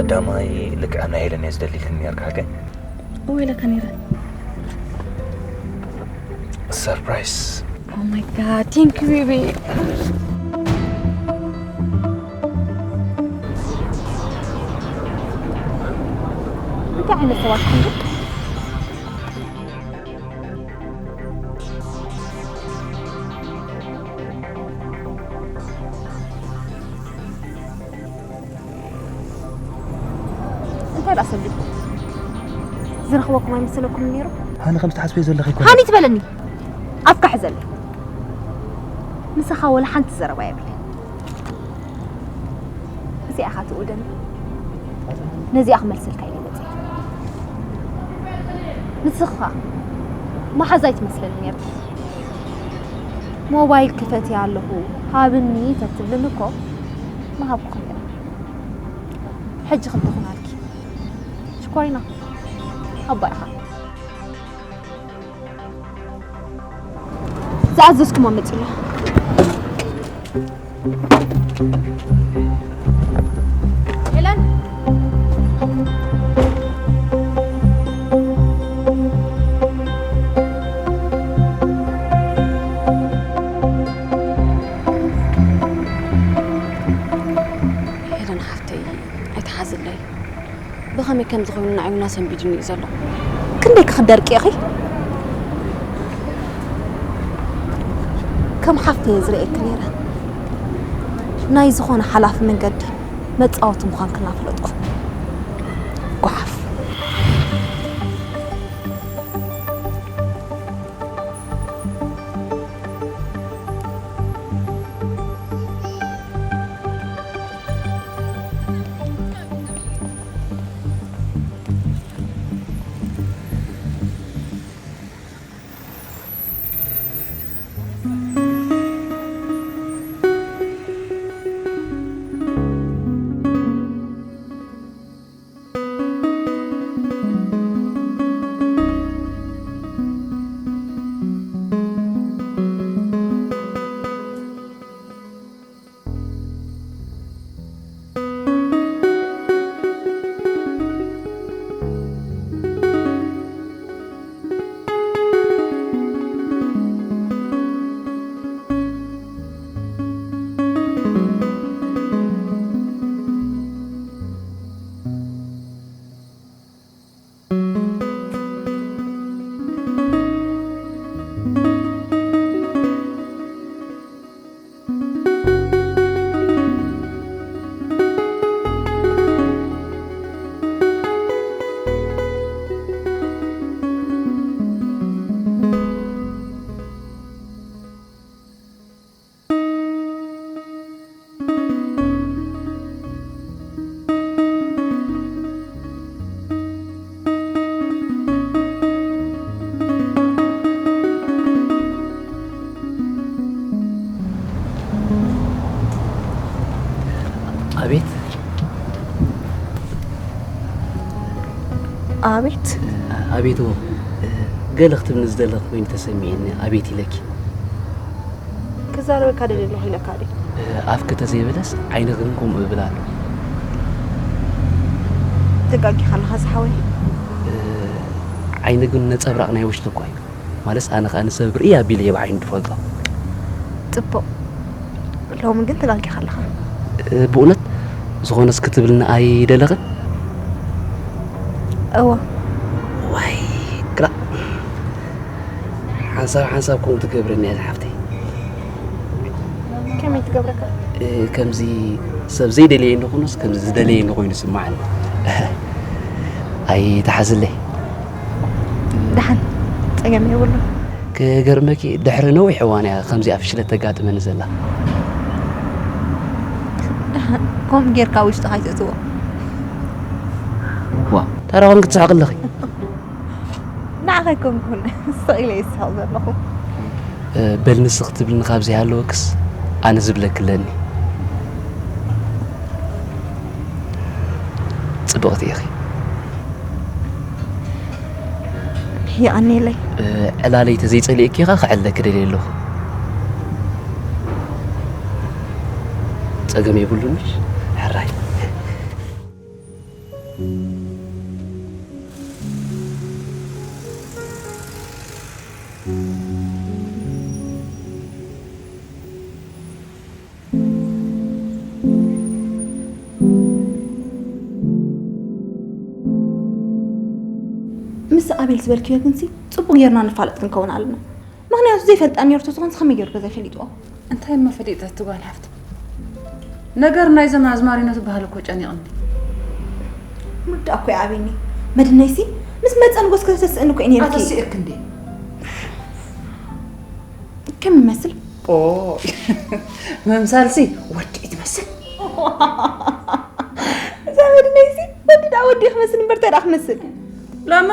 ቀዳማይ ልክዕ ናይ ሄለን እየ ዝደሊ ኢልክኒ ነርካ፣ ሓቀይ? እወ ኢለካ ነይረ። ሰርፕራይዝ። Oh my God, thank you, baby. እንታይ ዓይነት ሰባት ኮንኩም? እንታይ ደኣ ሰቢልኩም? ዝረኽበኩም ኣይመሰለኩም ነይሩ? ሃኒ ከም ትሓስበዮ ዘለኺ ይኮነ። ሃኒ ትበለኒ። ኣፍካ ሕዘለይ። ምሳኻ ወላ ሓንቲ ዘረባ የብለይ። እዚኣ ኢኻ ትእውደኒ። ነዚኣ ክመልሰልካ ኢለ መጽእ። ንስኻ መሓዛይ ትመስለኒ ነርኪ። ሞባይል ክፈት ኣለኹ ሃብኒ ተትብልኒ እኮ ምሃብኩ ነይረ። ሕጂ ክንዲ ኩናልኪ ሽኮሪና ኣባ ኢኻ። ዝኣዘዝኩሞ መፂና። ሄለን። ሄለን ሓፍተይ፣ ኣይትሓዝለይ። ብኸመይ ከም ዝኾኑ ንዓይና ሰንቢድኒ እዩ ዘሎ። ክንደይ ክኽደርቂ ኢኺ? ከም ሓፍተይ እየ ዝርእየኪ ነይረ። ናይ ዝኾነ ሓላፊ መንገዲ መጻወቲ ምዃንኪ እናፈለጥኩ። ጓሓፍ። ኣቤት። ኣቤት። ኣቤት እሞ፣ ገለ ክትብልኒ ዝደለኺ ኮይኑ ተሰሚዕኒ፣ ኣቤት ኢለኪ። ክዛረበካ ደልየ ኣለኹ ኢለካ ድዩ? ኣፍኪ ተዘይበለስ ዓይንኺ ግን ከምኡ ይብል ኣሎ። ተጋጊኻ ኣለኻ ዝሓወይ። ዓይኒ ግን ነጸብራቕ ናይ ውሽጢ እኳ እዩ። ማለት ኣነ ከኣ ንሰብ ርእይ ኣቢለ እየ ብዓይኑ ዝፈልጦ። ጽቡቕ። ሎሚ ግን ተጋጊኻ ኣለኻ። ብእውነት ዝኾነስ ክትብልኒ ኣይደለኽን? እወ። ዋይ ግራ ሓንሳብ ሓንሳብ ከምኡ ትገብረኒ እያ ዝሓፍተይ። ከመይ ትገብረካ? ከምዚ ሰብ ዘይደለየ እንኾኖስ ከምዚ ዝደለየ እንኾይኑ ይስምዓኒ። ኣይትሓዝለይ። ደሓን ጸገም የብሉ። ክገርመኪ ድሕሪ ነዊሕ እዋን እያ ከምዚኣ ፍሽለት ተጋጥመኒ ዘላ። ደሓን ከምኡ ጌርካ ውሽጥኻ ኣይትእትዎ። ዋ ታዲያ ኮን ክትስሕቂ ኣለኺ? ንዓኻ ኣይኮንኩን ስቕ ኢለ እየ ዝስሕቕ ዘለኹ። በል ንስኺ ትብልኒ ካብ ዘይሃለወክስ ኣነ ዝብለኪ ኣለኒ። ጽብቕቲ ኢኺ። የቐንየለይ። ዕላለይ ተዘይጸሊእኪ ኸኣ ክዕለኪ ደልየ ኣለኹ። ጸገም የብሉን። ሕራይ። ምስ ኣቤል ዝበልክዮ ግንሲ ጽቡቕ ጌርና ንፋለጥ ክንከውን ኣለና። ምኽንያቱ ዘይፈልጣ ኔሩ ተዝኾንስ ከመይ ጌሩ ከ ዘይፈሊጥዎ? እንታይ እሞ ፈሊጠ እቲ ጓል ሓፍቲ? ነገር ናይዞም ኣዝማሪኖ ዝበሃል እኮ ጨኒቕኒ። ምርዳእ እኮ ይኣብየኒ። መድነይሲ ምስ መጸ ንጎስ ከተስእኒ እኮ እዩ ኔርኪ። ኣተስእክ እንዴ? ከም ይመስል። ኦ፣ መምሳልሲ ወዲ እዩ ትመስል። እዛ መድነይሲ ወዲ ደኣ ወዲ ክመስል እምበር እንታይ ደኣ ክመስል? ሎሚ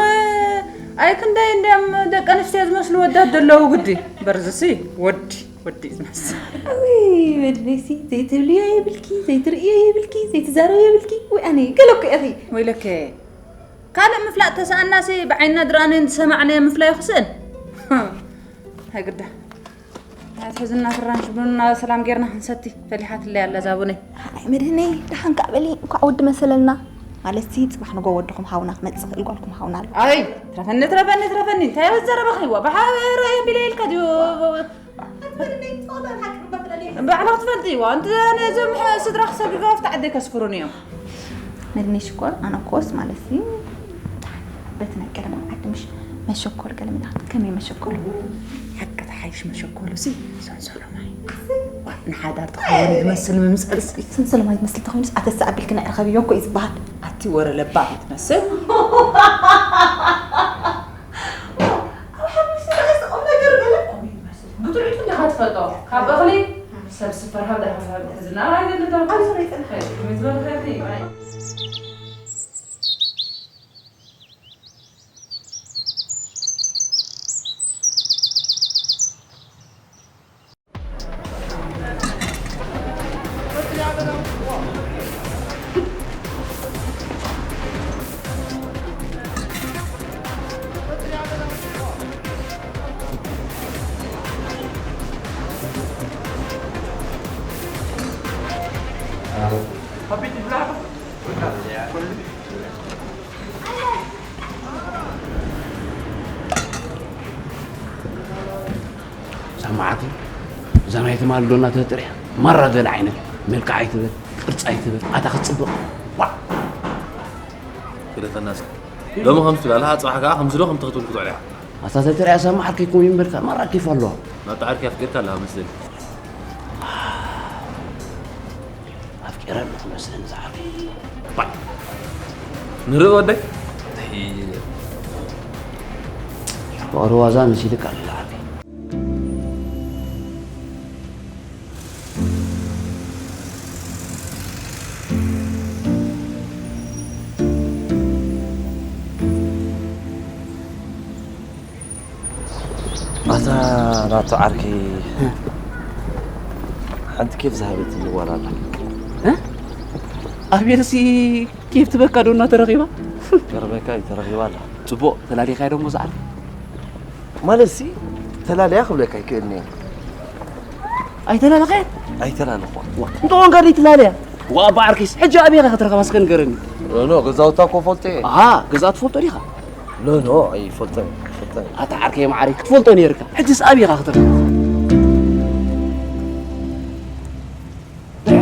ኣይ ክንደይ እንድዮም ደቂ ኣንስትዮ ዝመስሉ ወዳት ዘለዉ ግዲ። በርዝሲ ወዲ፣ ወዲ ዝመስል። ውይ፣ መድነይሲ ዘይትብልዮ የብልኪ፣ ዘይትርእዮ የብልኪ፣ ዘይትዛረብዮ የብልኪ። ውይ፣ ኣነ ገለ እኮ ኢኺ። ወይለከ፣ ካልእ ምፍላጥ ተሰኣናሲ ብዓይንና ዝረኣናዮን ዝሰማዕናዮ ምፍላይ ክስእን። ኣይግዳ። ኣትሕዝና ፍራንሽ ቡንና ሰላም ጌርና ክንሰቲ ፈሊሓትለይ ኣላ እዛ ቡነይ። ኣይ መድህነይ፣ ደሓን ከኣ በሊ፣ እንኳዕ ወዲ መሰለልና። ማለትሲ፣ ጽባሕ ንጎ ወድኹም ሃውና ክመጽእ ይኽእል፣ ጓልኩም ሃውና ኣሎ። ኣይ፣ ትረፈኒ፣ ትረፈኒ፣ ትረፈኒ። እንታይ ዘረበኺዋ? ብሓ-፣ ርኣየ ቢለ ኢልካ ድዩ? ባዕልኻ ትፈልጥዋ። እንተ ነዞም ሕ-፣ ስድራ ክሰግጋው ኣብቲ ዓደይ ከስፍሩኒ እዮም። መድኒ ሽኮር፣ ኣነ ኮስ ማለትሲ፣ በቲ ናይ ቀደም ዓዲ ምሽ መሸኮል ገለ ምናምን፣ ከመይ መሸኮል? ሓቂ ተሓይሽ መሸኮሉ ሲ ሰንሰሎ ማይ። ዋ፣ ንሓዳር ትኸውን ዝመስል ምምሰልሲ። ሰንሰሎ ማይ ዝመስል ተኾይኑስ፣ ኣተሳ ኣቢልኪ ንዕረኸብዮ እኮ እዩ ዝበሃል። ኣቲ ወረ ለባም ትመስል። ኣብ ሓሙሽተ ሰለስተ ቁም ነገር ገለ። ብጥዑቱ እንዲኻ ትፈልጦ። ካብ እኽሊ ሰብ ስፈር ሃብ ዳሃብ ዝናር ኣይደሊ ተባሂሉ። ኣብ ዙርያ ይጸንሕ። ከመይ ዝበለ ከብዲ? ሰማዕቲ፣ እዛ ናይ ትማሊ ዶና ተጥርያ ማራ ገለ ዓይነት መልክዕ ኣይትበል፣ ቅርጺ ኣይትበል፣ ኣታ ክትጽብቕ። ዋዕ! ክደፈና እስኪ። ሎሚ ከምዚ ትብል ኣለኻ፣ ጽባሕ ከኣ ከምዚ ዶ ከምቲ ክትብል ክትውዕል ኢኻ። ኣታ ተጥርያ ሰማዕቲ ከይኮኑ ይንበልካ፣ ማራ ኬፍ ኣለዋ። ናብታ ዓርኪ ኣፍቂርካ ኣለኻ መስለኒ። ኣፍቂረ ኣለኹ መስለኒ ዝዓርኪ። ባይ። ንርኢ ወደይ። ፍቕሪ ዋዛ መሲልካ ኣሎ ዓርከይ። ኣታ ናቱ ዓርከይ፣ ሓንቲ ኬፍ ዝሃበትኒ ጓል ኣላ። እ? ኣቤልሲ ኬፍ ትበካ ዶ እናተረኺባ? ቀርበካ እዩ ተረኺባ ኣላ። ጽቡቕ፣ ተላሊኻያ ዶ እሞ ዝዓርከይ? ማለትሲ፣ ተላልያ ክብለካ ኣይክእልን እየ። ኣይተላለኻያን? ኣይተላለኽዋ። ዋ፣ እንተ ኾንካ ደይ ትላለያ? ዋ፣ እባ ዓርከይስ፣ ሕጂ ኣበይ ኢኻ ክትረኽባ እስከ ንገረኒ። ኖ፣ ኖ፣ ገዛውታ እኮ ፈልጦ እየ። ኣሃ፣ ገዛ ትፈልጦ ዲኻ? ኖ፣ ኖ፣ ኣይፈልጦን፣ ኣይፈልጦን። ኣታ ዓርከይ መዓረይ፣ ክትፈልጦ ነይርካ። ሕጂስ ኣበይ ኢኻ ክትረኽባ?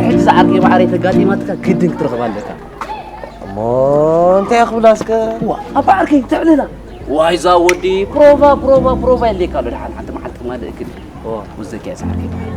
ሕጂ ዝዓርከይ መዓረይ ተጋጢማትካ ግድን ክትረኽባ ኣለካ። እሞ እንታይ ክብላ እስከ? ዋ፣ ኣባ ዓርከይ ትዕልላ። ዋይ፣ እዛ ወዲ ፕሮቫ፣ ፕሮቫ፣ ፕሮቫ የድልየካ ኣሎ። ደሓን ሓንቲ መዓልቲ ክማልእ እክል። ዋ። ወዘኪያ እዛ ዓርከይ መዓረይ።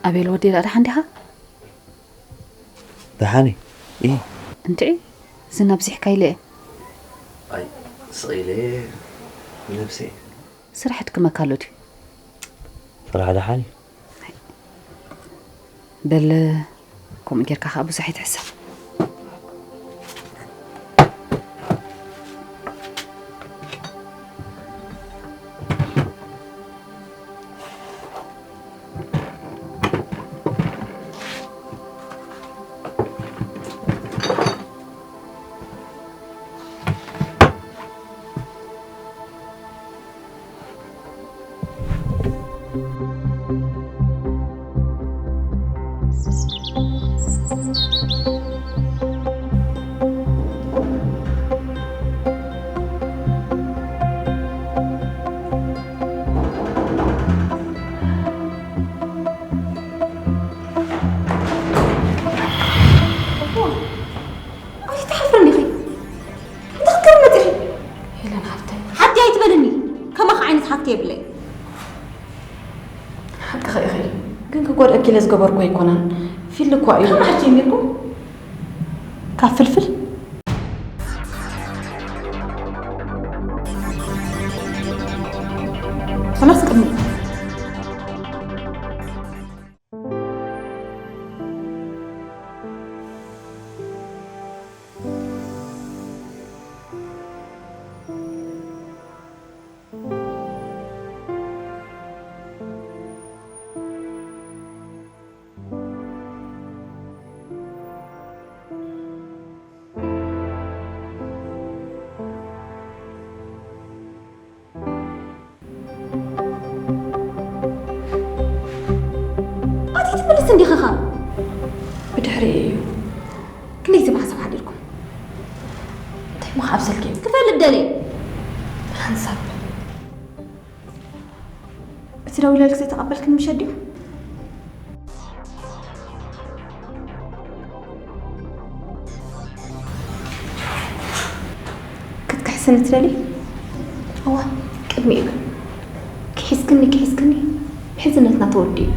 ኣቤል ወደይ፣ ደኣ ደሓን ዲኻ? ደሓን እየ። ኢ። እንትዒ፣ ዝናብ ሲሕካ ኢለ እየ። ኣይ፣ ስቕ ኢለ እየ፣ ነብሰይ። ስራሕ ድክመካ ኣሎ ድዩ? ስራሕ ደሓን እዩ። በል፣ ከምኡ ጌርካ ከኣ ብዙሕ ኣይትሕሰብ። ኣይትሓፍርን ኢኺ። እንታይ ክትገብሪ መፂኺ? ሄለን ሓፍተይ። ሓፍቲ ኣይትበልኒ። ከማኺ ዓይነት ሓፍቲ የብለይ። ሓቅኺ ኢኺ። ግን ክጎድኣኪ ኢለ ዝገበርኩ ኣይኮነን። ፊል እኳ እዩ። ካብ መዓስ ጀሚርኩም? ካብ ፍልፍል? ከላስ ቅድሚ ኣቲ ትምልስ እንዲኺ ኸ? ብድሕሪኡ እዩ። ክንደይ ዝብዓ ሰብ ሓዲርኩም? እንታይ እሞ ካብ ስልኪ? ክፈልጥ ደልየ። ሓንሳብ። እቲ ደዊለልክ ዘይተቐበልክኒ ምሸት ድዩ? ክትክሕስኒ ትደሊ? እዋ፣ ቅድሚኡ ግን ክሒስክኒ፣ ክሒስክኒ፣ ምሕዝነትና ተወዲኡ።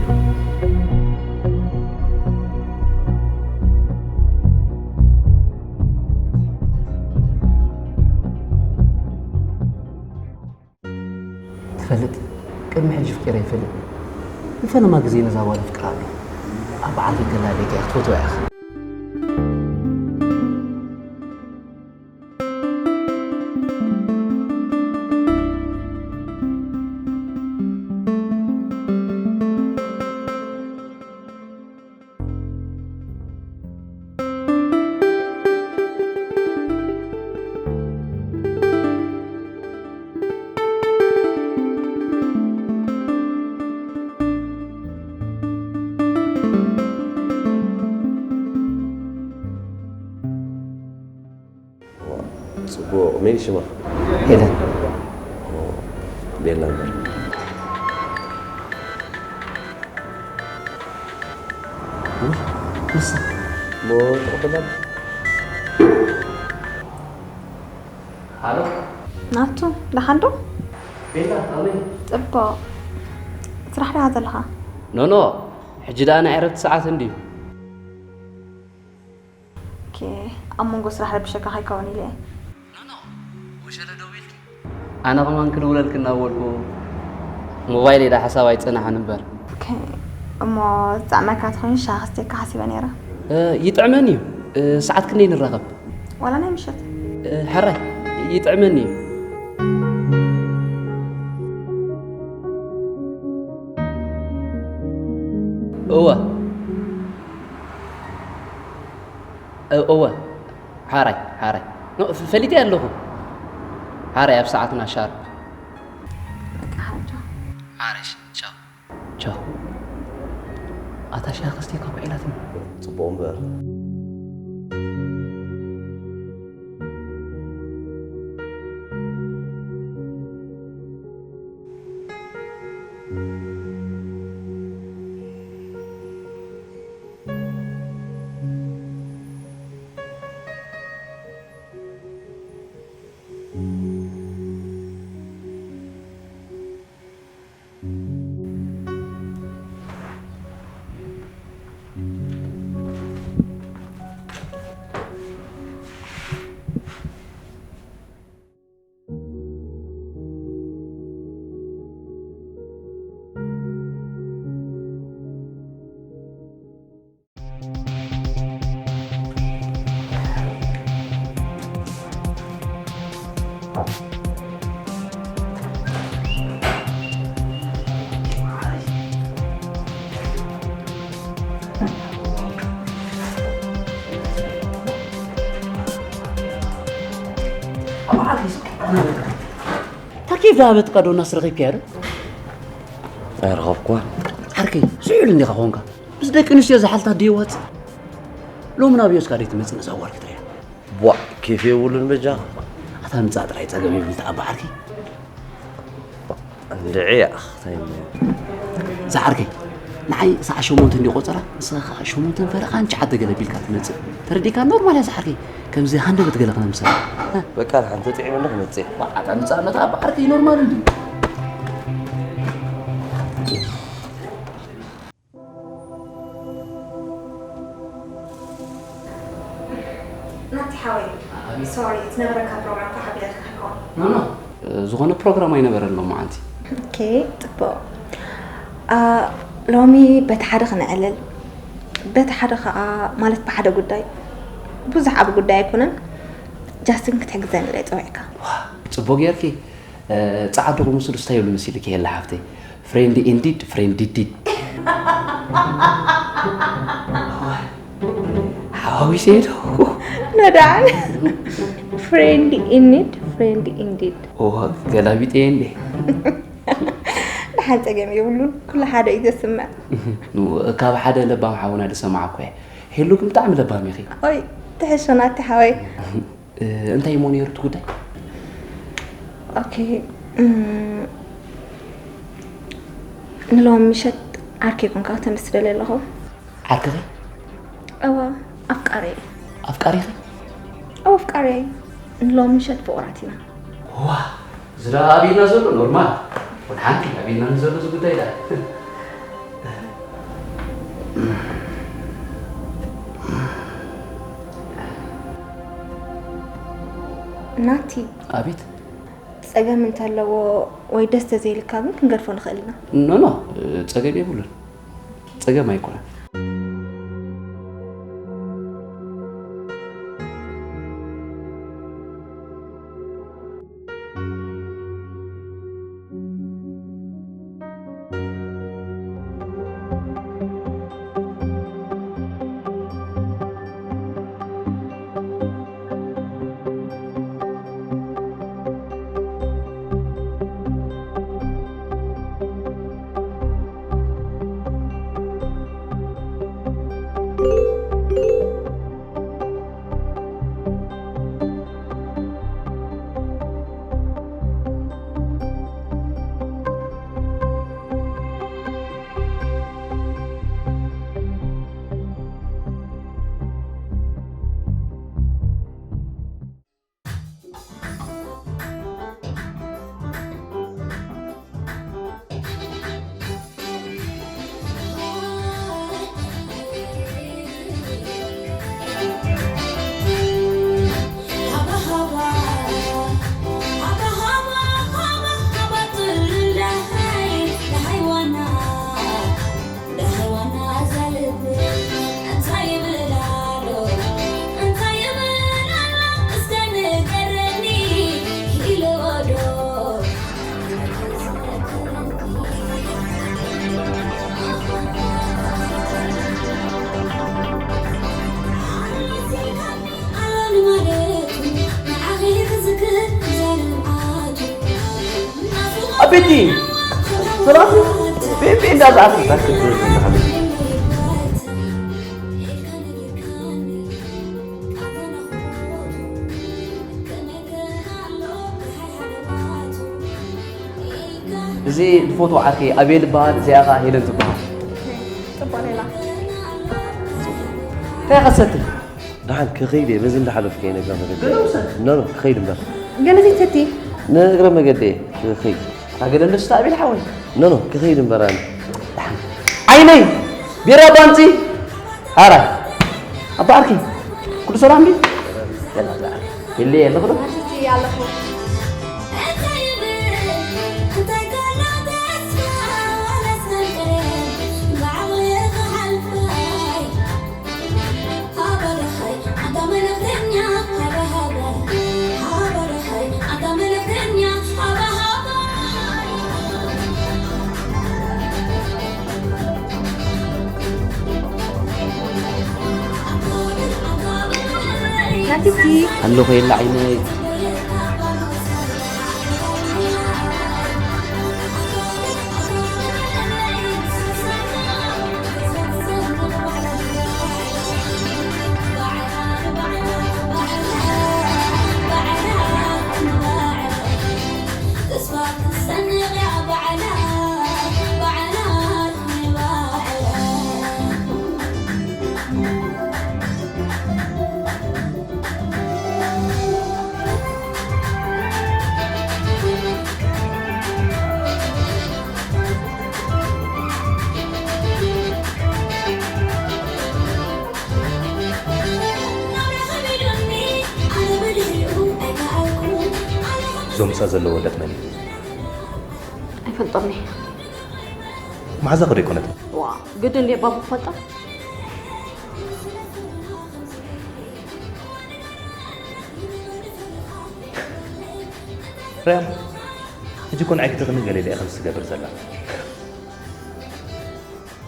ትፈልጥ፣ ቅድሚ ሕጂ ፍቂረ ይፈልጥ። ንፈለማ ግዜ ነዛ ጓል ኣፍቅራ ኣለኹ። ኣብ በዓል ከላ ደቂ ክትፈትዋ ኢኻ። ጽቡቕ። መን ሽማ? ሄለን። ቤላ እምበር። ውይ፣ ንሳ። እሞ ተቐበላ። ሃሎ። ናቱ፣ ደሓን ዶ? ቤላ፣ ከመይ? ጽቡቕ። ስራሕ ደኣ ዘለኻ? ኖኖ፣ ሕጂ ደኣ ናይ ዕረፍቲ ሰዓት እንድዩ። ኦኬ፣ ኣብ መንጎ ስራሕ ረቢሸካ ከይከውን ኢለ እየ። ኖኖ፣ ወሸለ ደው ኢልኪ? ኣነ ከማን ክድውለልኪ እናበልኩ ሞባይለይ ደኣ ሓሳብ ኣይጸናሓን እምበር። ኦኬ፣ እሞ ዝጥዕመካ ተኾይኑ ሻሂ ክስትየካ ሓሲበ ነይረ። እ፣ ይጥዕመኒ እዩ። እ፣ ሰዓት ክንደይ ንራኸብ? ዋላ ናይ ምሸት? እ፣ ሕራይ፣ ይጥዕመኒ እዩ። እወ። እ-፣ እወ። ሓራይ፣ ሓራይ። ኖ፣ ፈ-፣ ፈሊጠ ኣለኹ። ሓራይ ኣብ ሰዓትና ሻርፕ። በቃ ሓራይ፣ ቻው። ሓራይ፣ ቻው። ቻው። ኣታ ሻሂ ክስትየካ እኮ ኢላትኒ። ጽቡቕ እምበር። ኬፍ ዝሃበትካ ዶ እናስ ረኺብካያ ዶ? ኣይረኸብኩዋ። ዓርከይ፣ ስሑል እንዲኻ ኾንካ። ምስ ደቂ ኣንስትዮ ዝሓልታት ድዮ ዋጽእ? ሎሚ ናብ ዮስካ ደይ ትመጽእ ነዛ ጓል ክትሪያ? ቧእ፣ ኬፍ የብሉን በጃኻ። ኣታ ምጻእ ጥራይ ጸገም የብሉ ተኣባ ዓርከይ። እንድዒ ኣኽታይ። ዝዓርከይ፣ ንዓይ ሰዓት ሸሞንተ እንዲ ቆጸራ፣ ንስኻ ኸዓ ሸሞንተን ፈረቓን ሸዓተ ገለ ቢልካ ትመጽእ። ተረዲእካ? ኖርማል እያ ዝዓርከይ። ከምዚ ሃንደበት ገለ ክነምሰል። በቃ፣ ሓንቲ ጥዒመ እንዶ ክመጽእ። ዋዓ፣ ኣታ ምጻእ ነታ ዓርከይ ኖርማል እንዲ። ናቲ ሓወይ፣ ኣቤት። ሶሪ፣ ዝነበረካ ፕሮግራም እኮ ሓቢረካ ከይኮን። ኖ፣ ኖ፣ ዝኾነ ፕሮግራም ኣይነበረን ሎማዓንቲ። ኦኬ፣ ጽቡቕ። አ፣ ሎሚ በቲ ሓደ ክነዕልል፣ በቲ ሓደ ኸዓ፣ ማለት ብሓደ ጉዳይ፣ ብዙሕ ዓቢ ጉዳይ ኣይኮነን፣ ጃስትን ክትሕግዘኒ ኢለ ጸዊዕካ። ዋ፣ ጽቡቕ ጌርኪ። እ፣ ጸዓዱ ቁምስሉስ እንታይ ይብሉ መሲልኪ የላ ሓፍተይ? ፍሬንድ ኢንዲድ፣ ፍሬንድ ዲድ። ሓዋዊሰ ዶ? ነዳን። ፍሬንድ ኢኒድ፣ ፍሬንድ ኢንዲድ። ኦ፣ ገላቢጠ እንዴ? ደሓን ጸገም የብሉን። ኩሉ ሓደ እዩ ዘስምዕ። ኑ፣ ካብ ሓደ ለባም ሓውና ዝሰማዕኩ እየ። ሄሉ ግን ብጣዕሚ ለባም ኢኺ። ኦይ፣ ትሕሾ ናቲ ሓወይ። እ፣ እንታይ እሞ ነይሩ እቲ ጉዳይ? ኦኬ፣ እም፣ ንሎሚ ምሸት ዓርከይ ኮንካ ክተምስ ደልየ ኣለኹ። ዓርክኺ? እወ፣ ኣፍቃሪ። ኣፍቃሪኺ? እወ፣ ኣፍቃሪ። ንሎሚ ምሸት ፍቑራት ኢና። ዋ፣ እዚ ደኣ ኣበይና ዘሎ ኖርማል። ወድሓንኪ ኣበይና ዘሎ እዚ ጉዳይ ደኣ። ናቲ። ኣቤት። ጸገም እንተለዎ ወይ ደስ ተዘይልካ ግን ክንገድፎ ንኽእል ኢና። ኖ፣ ኖ፣ ጸገም የብሉን። ጸገም ኣይኮነን። ኣቤቲ! ሰላም? ቤቢ እንዳዝኣት እዚ ዝፈትዎ ዓርከይ ኣቤል ይበሃል፣ እዚኣ ኸዓ ሄለን ትበሃል። ጽቡቕ ሌላ። እንታይ ኸሰቲ? ደሓን ክኸይድ እየ፣ በዚ እንዳሓለፍኩ እየ፣ ንእግረ መገዲ። ገለ ውሰድ። ኖ፣ ኖ፣ ክኸይድ እምበር። ገለ ዘይትሰቲ? ንእግረ መገዲ እየ፣ ክኸይድ። እታ ገለ እንደስታ ኣቤል ሓወይ። ኖ፣ ኖ፣ ክኸይድ እምበር ኣነ። ደሓን። ዓይነይ፣ ቢራ ባንጺ፣ ኣራ። ኣባ ዓርኪ፣ ኩሉ ሰላም ድዩ? ገለ፣ ገለ። ይለየ ኣለኹ ዶ? ኣትቲ ኣለኹ። ናቲቲ። ኣለኹ የለ ዓይነይ። እዞም ምሳ ዘለዎ ወለድ መን እዩ? ኣይፈልጦም እየ። መሓዛኹ ዶ ኣይኮነትን? ዋ፣ ግድን ድየ ባቡ ክፈልጦ? ርያም፣ ሕጂ እኮ ንዓይ ክትቕኒ ገለ ኢለ እየ ከምዚ ትገብር ዘላ።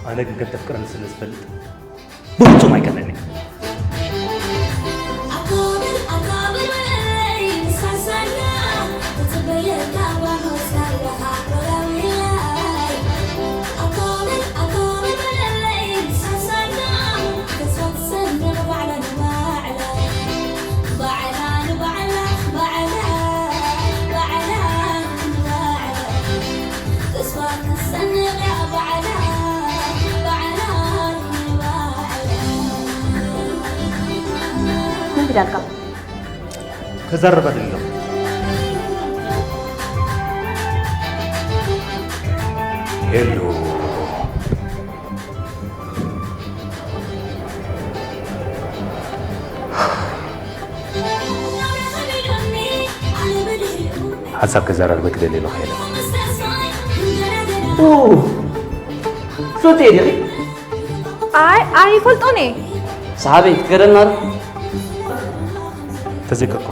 ኣነ ግን ከም ተፍቅረኒ ስለ ዝፈልጥ ብፍጹም ኣይቀንእን እየ። መን ቢላልካ? ከዛረባ ደሊኻ። ሄሎ። ሓሳብ ከዘራርበኪ ደልየ ኣለኹ ሄለን። ኡ፣ ትፈልጥዮ ዲኺ? ኣይ፣ ኣይፈልጦን እየ። ሰሓበይ፣ ክትከደልና ዶ? ተዘይከድኩ።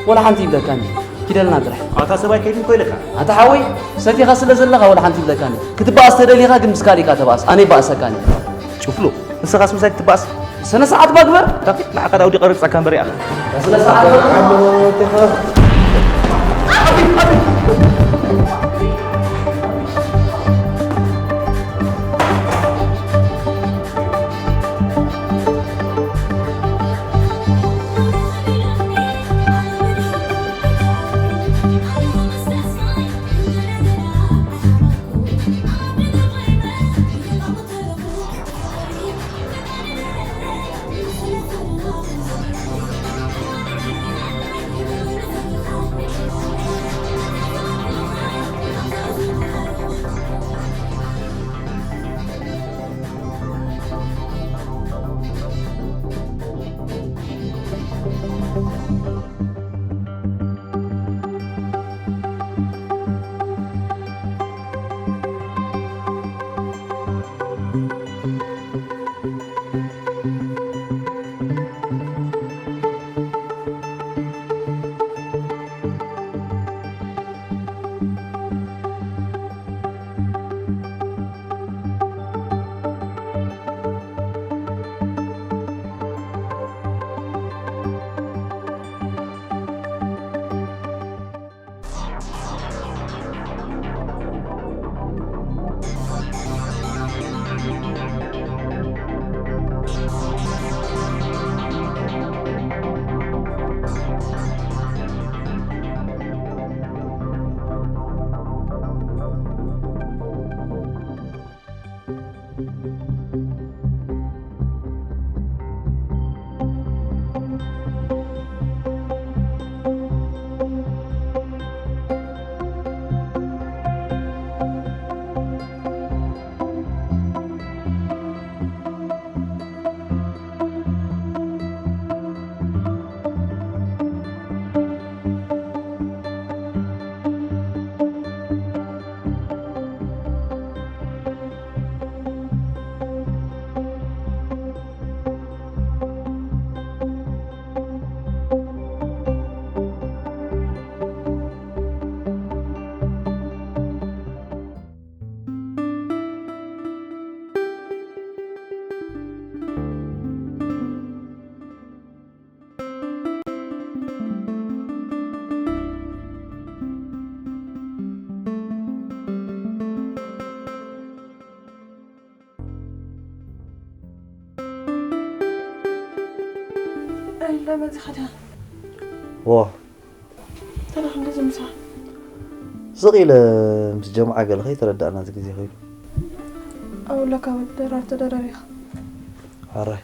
ወላ ሓንቲ ይብለካኒ። ኪደልና ጥራሕ። ኣታ ሰብኣይ ከይዱ እኮ ኢለካ። ኣታ ሓወይ፣ ሰቲኻ ስለ ዘለኻ ወላ ሓንቲ ይብለካኒ። ክትበኣስ ተደሊኻ ግን ምስ ካልእ ኢኻ ተበኣስ። ኣነ ይበኣሰካኒ። ጭፍሉ፣ ንስኻስ ምሳይ ክትበኣስ? ስነ ስርዓት እባ ግበር። ንዓኻ ዳውዲ ቀረጻካ እምበር ይኣኻ። ስነ ስርዓት እባ ግበር። ኣይ፣ እንዳመጺኻ ዲኻ? ዋ። እንታይ ደኣ ክንደዚ ምሳሕ? ስቕ ኢለ ምስ ጀምዓ ገለ ከይተረዳእና እዚ ግዜ ኸይዱ። ኣውለካ ወዲ ደራር ተደራሪኻ። ኣራይ።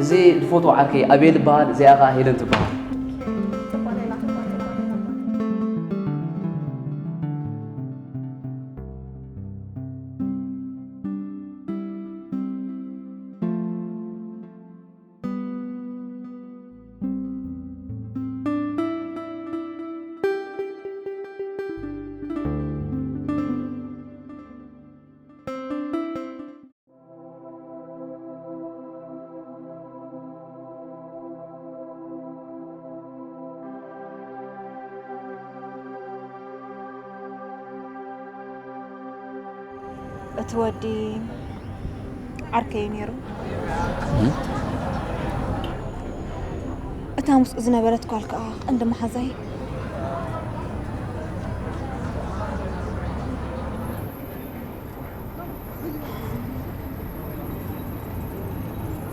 እዚ ዝፈትዎ ዓርከይ ኣቤል ይበሃል፣ እዚኣ ኸዓ ሄለን ትበሃል። እቲ ወዲ ዓርከይ እዩ ነይሩ። እታ ምስኡ ዝነበረት ጓል ከኣ ቀንዲ መሓዛይ።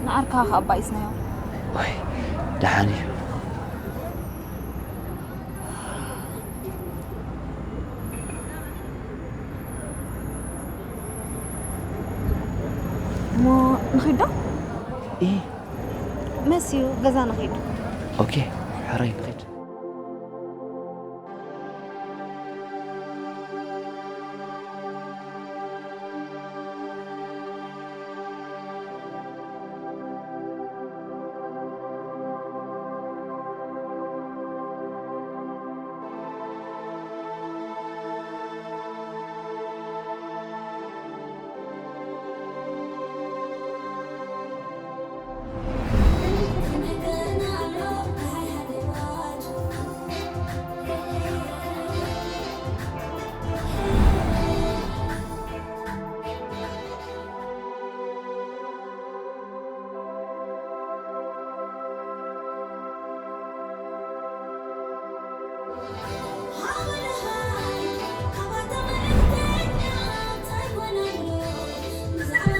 ንዓርካ ከኣ ኣባኢስናዮ። ወይ፣ ደሓን እዩ። እሞ ንኺድ ዶ? እይ። መሲዩ፣ ገዛ ንኺድ። ኦኬ፣ ሕራይ ንኺድ።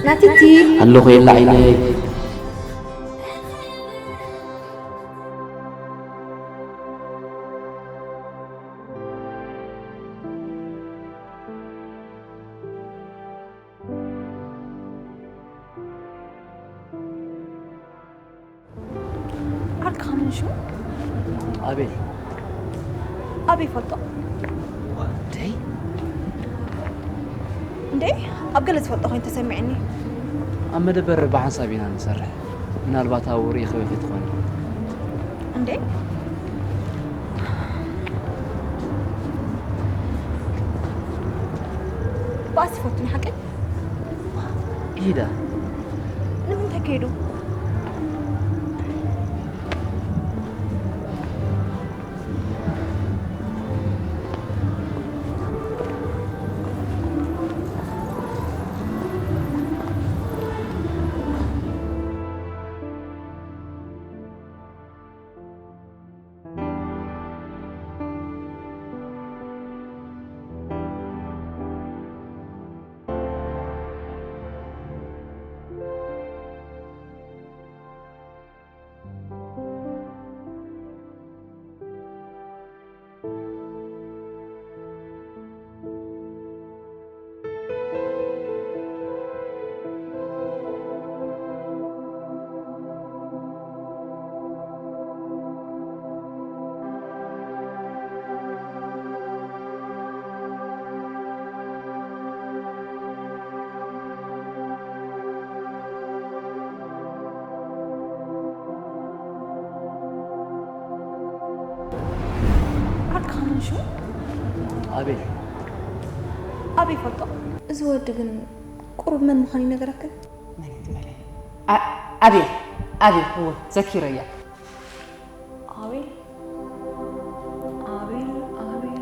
ናቲቲ። ኣለኹ የለ ዓይነይ። ዓርክኻ መን ሽሙ? ኣቤል። ኣበይ ይፈልጦ? ደይ? እንዴ፣ ኣብ ገለ ዝፈልጦ ኮይኑ ተሰሚዕኒ። ኣብ መደበር ብሓንሳብ ኢና ንሰርሕ። ምናልባት ኣብኡ ርኢኽዮ ከይትኾኒ። እንዴ? ባእሲ ይፈቱ ንሓቀይ? ኢዳ። ንምንታይ ከይዱ? ዓርክኻ መን ሽሙ? ኣቤል። ኣበይ ይፈልጦ? እዚ ወዲ ግን ቁሩብ መን ምዃኑ ይነግረክን? መን እዩ ዝበለ? ኣ-፣ ኣቤል፣ ኣቤል፣ እወ፣ ዘኪረያ። ኣቤል፣ ኣቤል፣ ኣቤል፣ ኣቤል።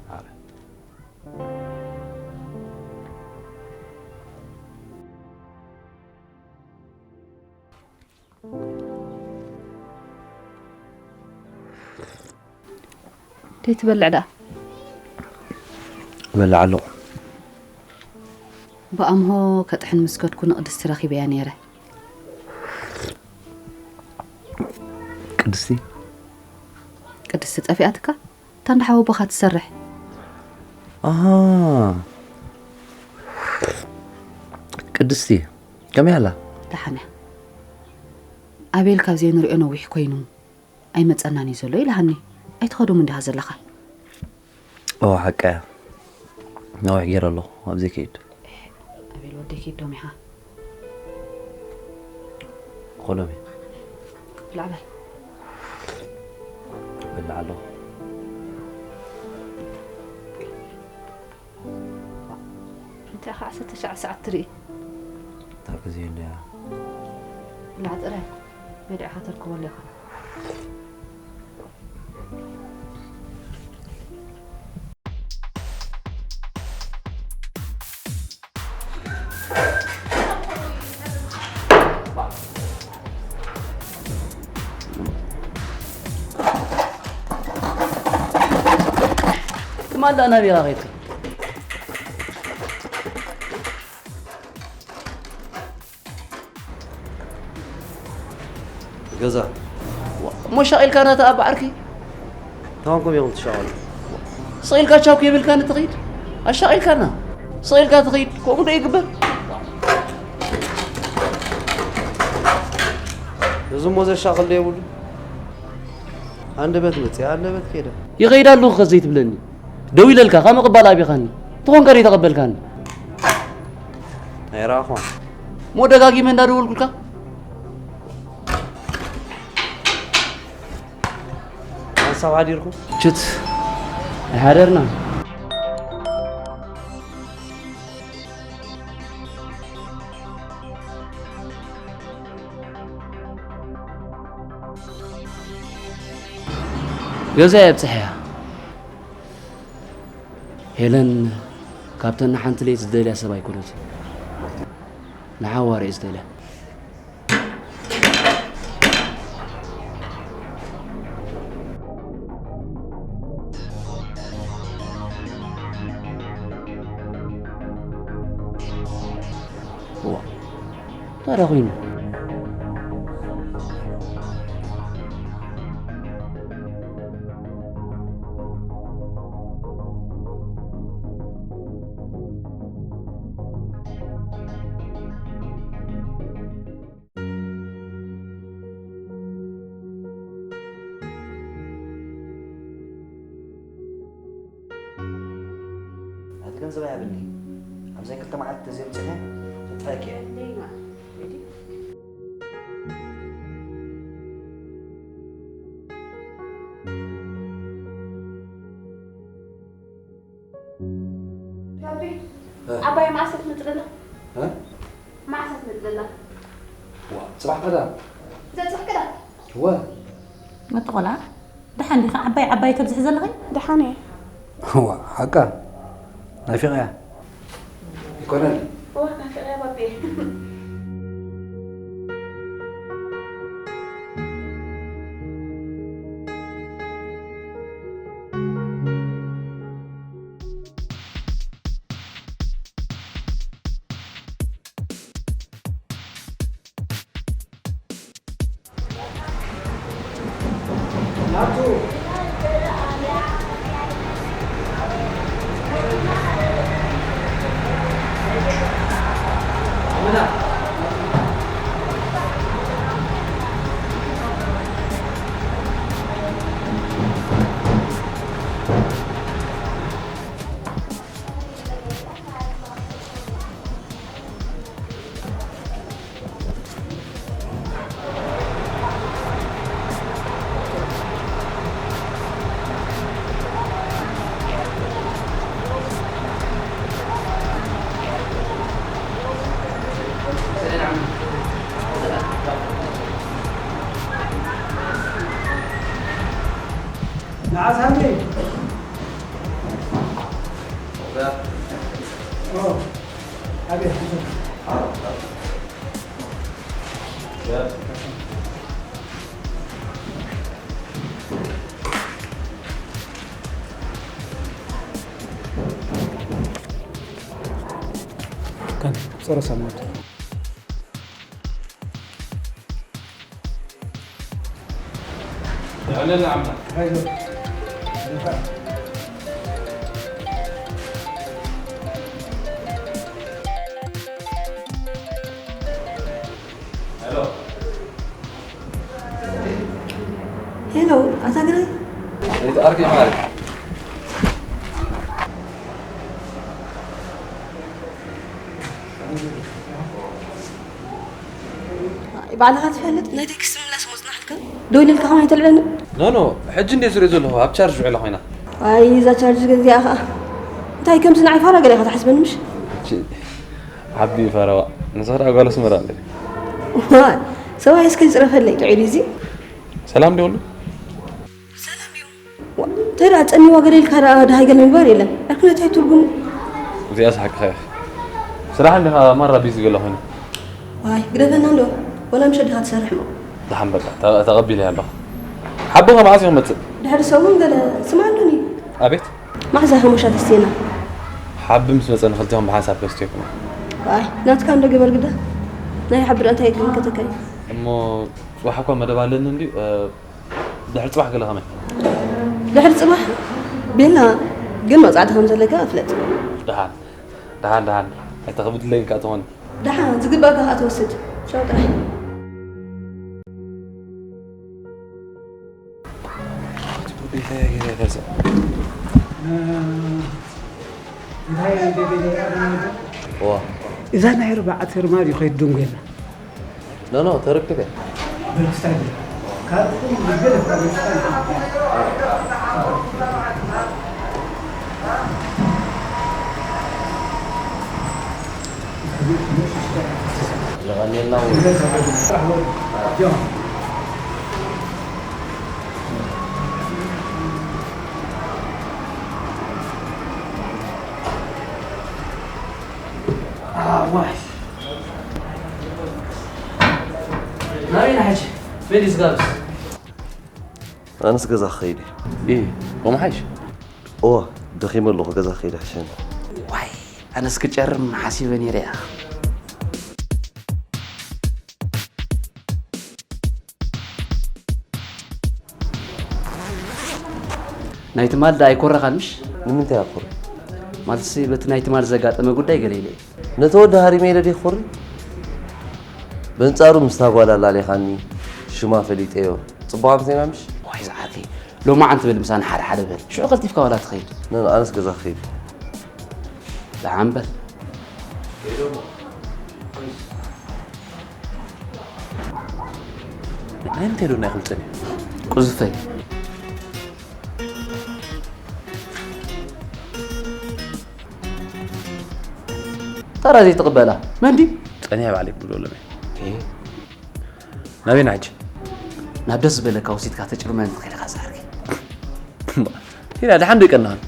ኣረ። ደይ ትበልዕ ደኣ? እበልዕ ኣለኹ። ብኣምሆ ከጥሕን ምስ ከድኩ ንቅድስቲ ረኺበያ ነይረ። ቅድስቲ? ቅድስቲ ጠፊኣትካ? እታ እንዳ ሓወቦኻ ትሰርሕ። ኣሃ። ቅድስቲ፣ ከመይ ኣላ? ደሓን እያ። ኣቤል ካብ ዘይንሪኦ ነዊሕ ኮይኑ ኣይመጸናን እዩ ዘሎ ኢልሃኒ። ኣይትኸዶም እንዲኻ ዘለኻ? ኦ፣ ሓቃ እያ። ነዊሕ ገይረ ኣለኹ፣ ኣብ ዘይከይድ። ኣቤል ወደይ፣ ኪድ ዶም ኢኻ። ኾሎም እየ። ብላዕ በል። ብላዕ ኣለኹ። እንታይ ኸዓ ዓሰርተ ትሽዓተ ሰዓት ትርኢ? እታ ግዜ እንድያ። ብላዕ ጥራይ። በሊዕኻ ተርክበሉ ኢኻ። ትማል ደኣ ናበይ ኢኻ ኸይድካ? ገዛ። እሞ ሻቒልካና ተኣባ ዓርኪ? ተኾንኩም ኢኹም ትሻቐሉ። ስቕ ኢልካ ቻው ከይብልካኒ ትኸይድ? ኣሻቒልካና። ስቕ ኢልካ ትኸይድ፣ ከምኡ ዶ ይግበር? እዚ እሞ ዘሻቕል ዶ የብሉ? ኣንደበት መፅኣ፣ ኣንደበት ከይደ። ይኸይድ ኣለኹ ከ ዘይትብለኒ? ደው ኢለልካ፣ ካብ ምቕባል ኣቢኻኒ። ተኾንካ ዶ ይተቐበልካኒ? ኣይረኣኹን። እሞ ደጋጊመ እንዳደወልኩልካ? ሓንሳብ ሓዲርኩም? ችት፣ ኣይሓደርናን። ገዛ እየ ኣብፅሐያ። ሄለን ካብተን ንሓንቲ ለይቲ ዝደልያ ሰብ ኣይኮነትን። ንሓዋር እየ ዝደልያ። እዋ፣ እንታይ ደኣ ኮይኑ? ናቲ ገንዘብ ኣይሃብኒ። ኣብዘን ክልተ መዓልቲ ተዘይምፅእኒ ከጥፍኣኪ እየ። ባቢ፣ እ? ዓባይ መዓስ ክትመፅእ ደላ? እ? መዓስ ክትመፅእ ደላ? ዋ፣ ፅባሕ ቀዳም። ዘፅባሕ ቀዳም? እወ። መጥቆላ፣ ደሓን ዲኻ? ዓባይ ዓባይ ተብዝሒ ዘለኺ? ደሓን እየ። ዋ፣ ሓቃ። ናፊቐያ። ይኮነን? እወ፣ ናፊቐያ ባቢ። ንዓስ ሃኒ። كان صار سموت. يعلن عمنا. ሄሎ። ሄሎ፣ ኣታ ግረይ። ኣይትኣርኪ ማሪ። ባዕልኻ ትፈልጥ? ናይ ቴክስት ምላስ መጽናሕልካ? ደው ኢለልካ ከማን ኣይተልዕለኒ? ኖ፣ ኖ፣ ሕጂ እንዴ ዝሪኦ ዘለኹ ኣብ ቻርጅ ውዕላ ኮይና። ኣይ፣ እዛ ቻርጅ ገዚኣ ኸኣ። እንታይ ከምዚ ንዓይ ፋራ ገለ ኢኻ ትሓስበኒ ምሽ? እቺ ዓቢ ፈረዋ። ንስኻ ደኣ ጓል ኣስመራ እንዴ? ዋይ፣ ሰብኣይ እስከ ይጽረፈለይ ጥዑይ ድዩ እዚ? ሰላም ድዩ ወሉ? ሰላም እዩ። ዋ፣ እንታይ ደኣ ጸኒዋ ገለ ኢልካ ደኣ ደሃይ ገለ ምግባር የለን። ዕርክነት እንታይ ትርጉሙ? እዚኣስ ሓቅኻ ኢኻ። ስራሕ እንዲኻ ማራ ቢዚ ገለ ኮይኑ። ዋይ፣ ግደፈና እንዶ። ወላ ምሸት ዲኻ ትሰርሕ እሞ። ደሓን በቃ፣ ተ-፣ ተቐቢለያ ኣለኹ። ሓቦኻ መዓስ እዩ ክመጽእ? ድሕሪ ሰሙን ገለ ስምዓ ኣሎኒ። ኣቤት? መዓዛ ኢኻ ሞሻ ተስቴና? ሓቢ ምስ መጸ ንኽልቴኹም ብሓንሳብ ከስትየኩም። ዋይ፣ ናትካ እንዶ ግበር ግዳ። ናይ ሓቢ ደኣ እንታይ ክምልከተካ እዩ? እሞ ጽባሕ እኳ መደብ ኣለኒ እንድዩ፣ እ፣ ድሕሪ ጽባሕ ገለ ከመይ? ድሕሪ ጽባሕ? ቤላ፣ ግን መቕጻዕቲ ከም ዘለካ እፍለጥ። ደሓን፣ ደሓን፣ ደሓን። ኣይተኽብድለይን ከኣ ትኾኒ። ደሓን፣ ዝግባእካ ከኣ ትወስድ። ቻው ጥራይ። ዋ። እዛ ናይ ኣርባዕተ ርማድ እዩ ከይዱ ደንጎየና። ኖ፣ ኖ፣ ተረክበ። በልክስታይ በል። ካብ ኩሉ ዝበለጸ በልክስታይ በል። የቐንየልና። ጆን። ኣዋይ። ናበይ ኢና ሕጂ? መን እዩ ዝጋብዝ? ኣነስ ገዛ ክኸይድ እየ። እ፣ ከምኡ ሓይሽ? እወ፣ ደኺመ ኣለኹ፣ ገዛ ክኸይድ ይሕሸኒ። ዋይ፣ ኣነስ ክጨርም ሓሲበ ነይረ እየ። ናይ ትማል ደኣ ኣይኮረኻን ምሽ? ንምንታይ ኣኮሪ? ማለትሲ በቲ ናይ ትማል ዘጋጠመ ጉዳይ ገለ ኢለ እየ። ነቲ ወዲ ሃሪመ ኢለ ድየ ክኾሪ? በንጻሩ ምስታ ጓል ኣላሊኻኒ፣ ሽማ ፈሊጠዮ። ጽቡቕ ኣምሲና ምሽ? ዋይ ዝዓርከይ፣ ሎማዓንቲ በል ምሳና ሓደ ሓደ በል። ሽዑ ቀልጢፍካ ዋላ ትኸይድ። ነ-፣ ኣነስ ገዛ ክኸይድ። ደሓን በል። ናይ ምንታይ ዶ ናይ ክልተን እዩ? ቁዝፈይ። ተራ ዘይትቕበላ። መን ድዩ? ጸኒሐ ባዕለይ ክብሎ ኣለኒ። ኦኬ። ናበይና ሕጂ? ናብ ደስ ዝበለካ ወሲድካ ተጭርመን ትኽእል ኢኻ ዝዓርከይ። ቴዳ፣ ደሓን ዶ ይቀናሃል?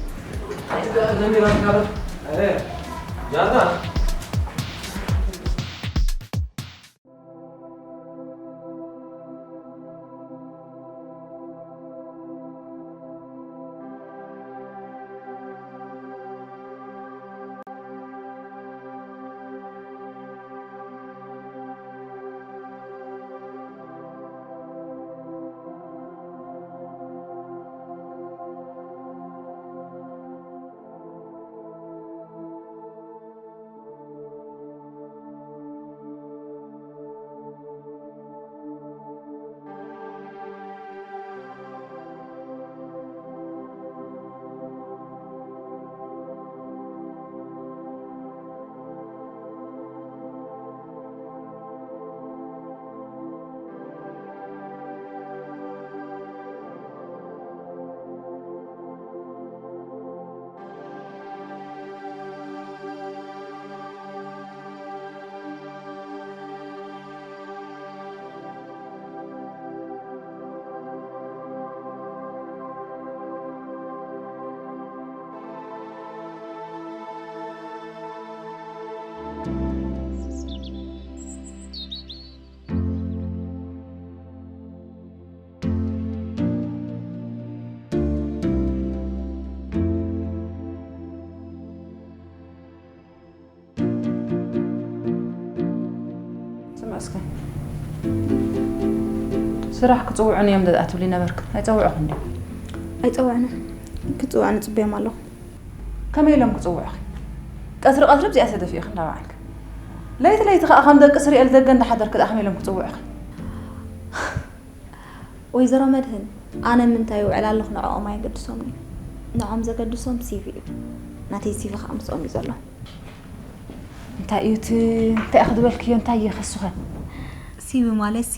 ስራሕ ክጽውዑኒ እዮም ደኣ ትብሊ ነበርክ። ኣይጸውዑኽን ድዮም? ኣይጸውዑንን። ክጽውዑኒ ጽበዮም ኣለኹ። ከመይ ኢሎም ክጽውዑኺ? ቀትሪ ቀትሪ ብዚኣ ተደፊእኺ እንዳበዓልኪ። ለይቲ ለይቲ ከኣ ከም ደቂ ስሪኤል ደገ እንዳሓደርኪ ደኣ ከመይ ኢሎም ክጽውዑኺ? ወይዘሮ መድህን፣ ኣነ ምንታይ ይውዕል ኣለኹ ንዕኦም ኣየገድሶምን እዩ። ንዕኦም ዘገድሶም ሲቪ እዩ። ናተይ ሲቪ ከኣ ምስኦም እዩ ዘሎ። እንታይ እዩ እቲ እንታይ ኢኺ ዝበልክዮ እንታይ እዩ ከስኸ? ሲቪ ማለት ሲ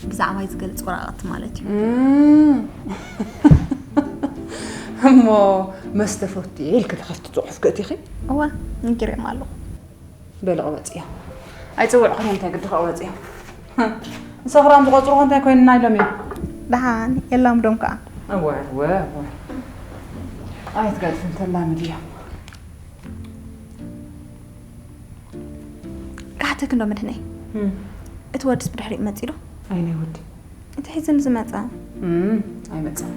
ብዛዕባይ ዝገልጽ ወረቐት ማለት እዩ። እም። እሞ መስተ ፈትየ ኢልኪ ትኸፍቲ ጽሑፍ ክእቲኺ? እወ፣ ነጊረዮም ኣለኹ። በሊ ቅበጽዮ። ኣይጽውዕኽን እዮም እንታይ ግዲ ክቕበጽዮ። ንሰኽራም ዝቖጽሩኹ እንታይ ኮይንና ኢሎም እዮም። ደሓን የላምዶም ከኣ። እወ፣ እወ፣ እወ። ኣይትገድፍን ተላምድ እዮም። ክሓተክ እንዶ መድህነይ። እም። እቲ ወድስ ብድሕሪኡ መጺኡ ዶ? ኣይናይ ወዲ። እቲ ሒዝን ዝመጸ? እም፣ ኣይመጸን።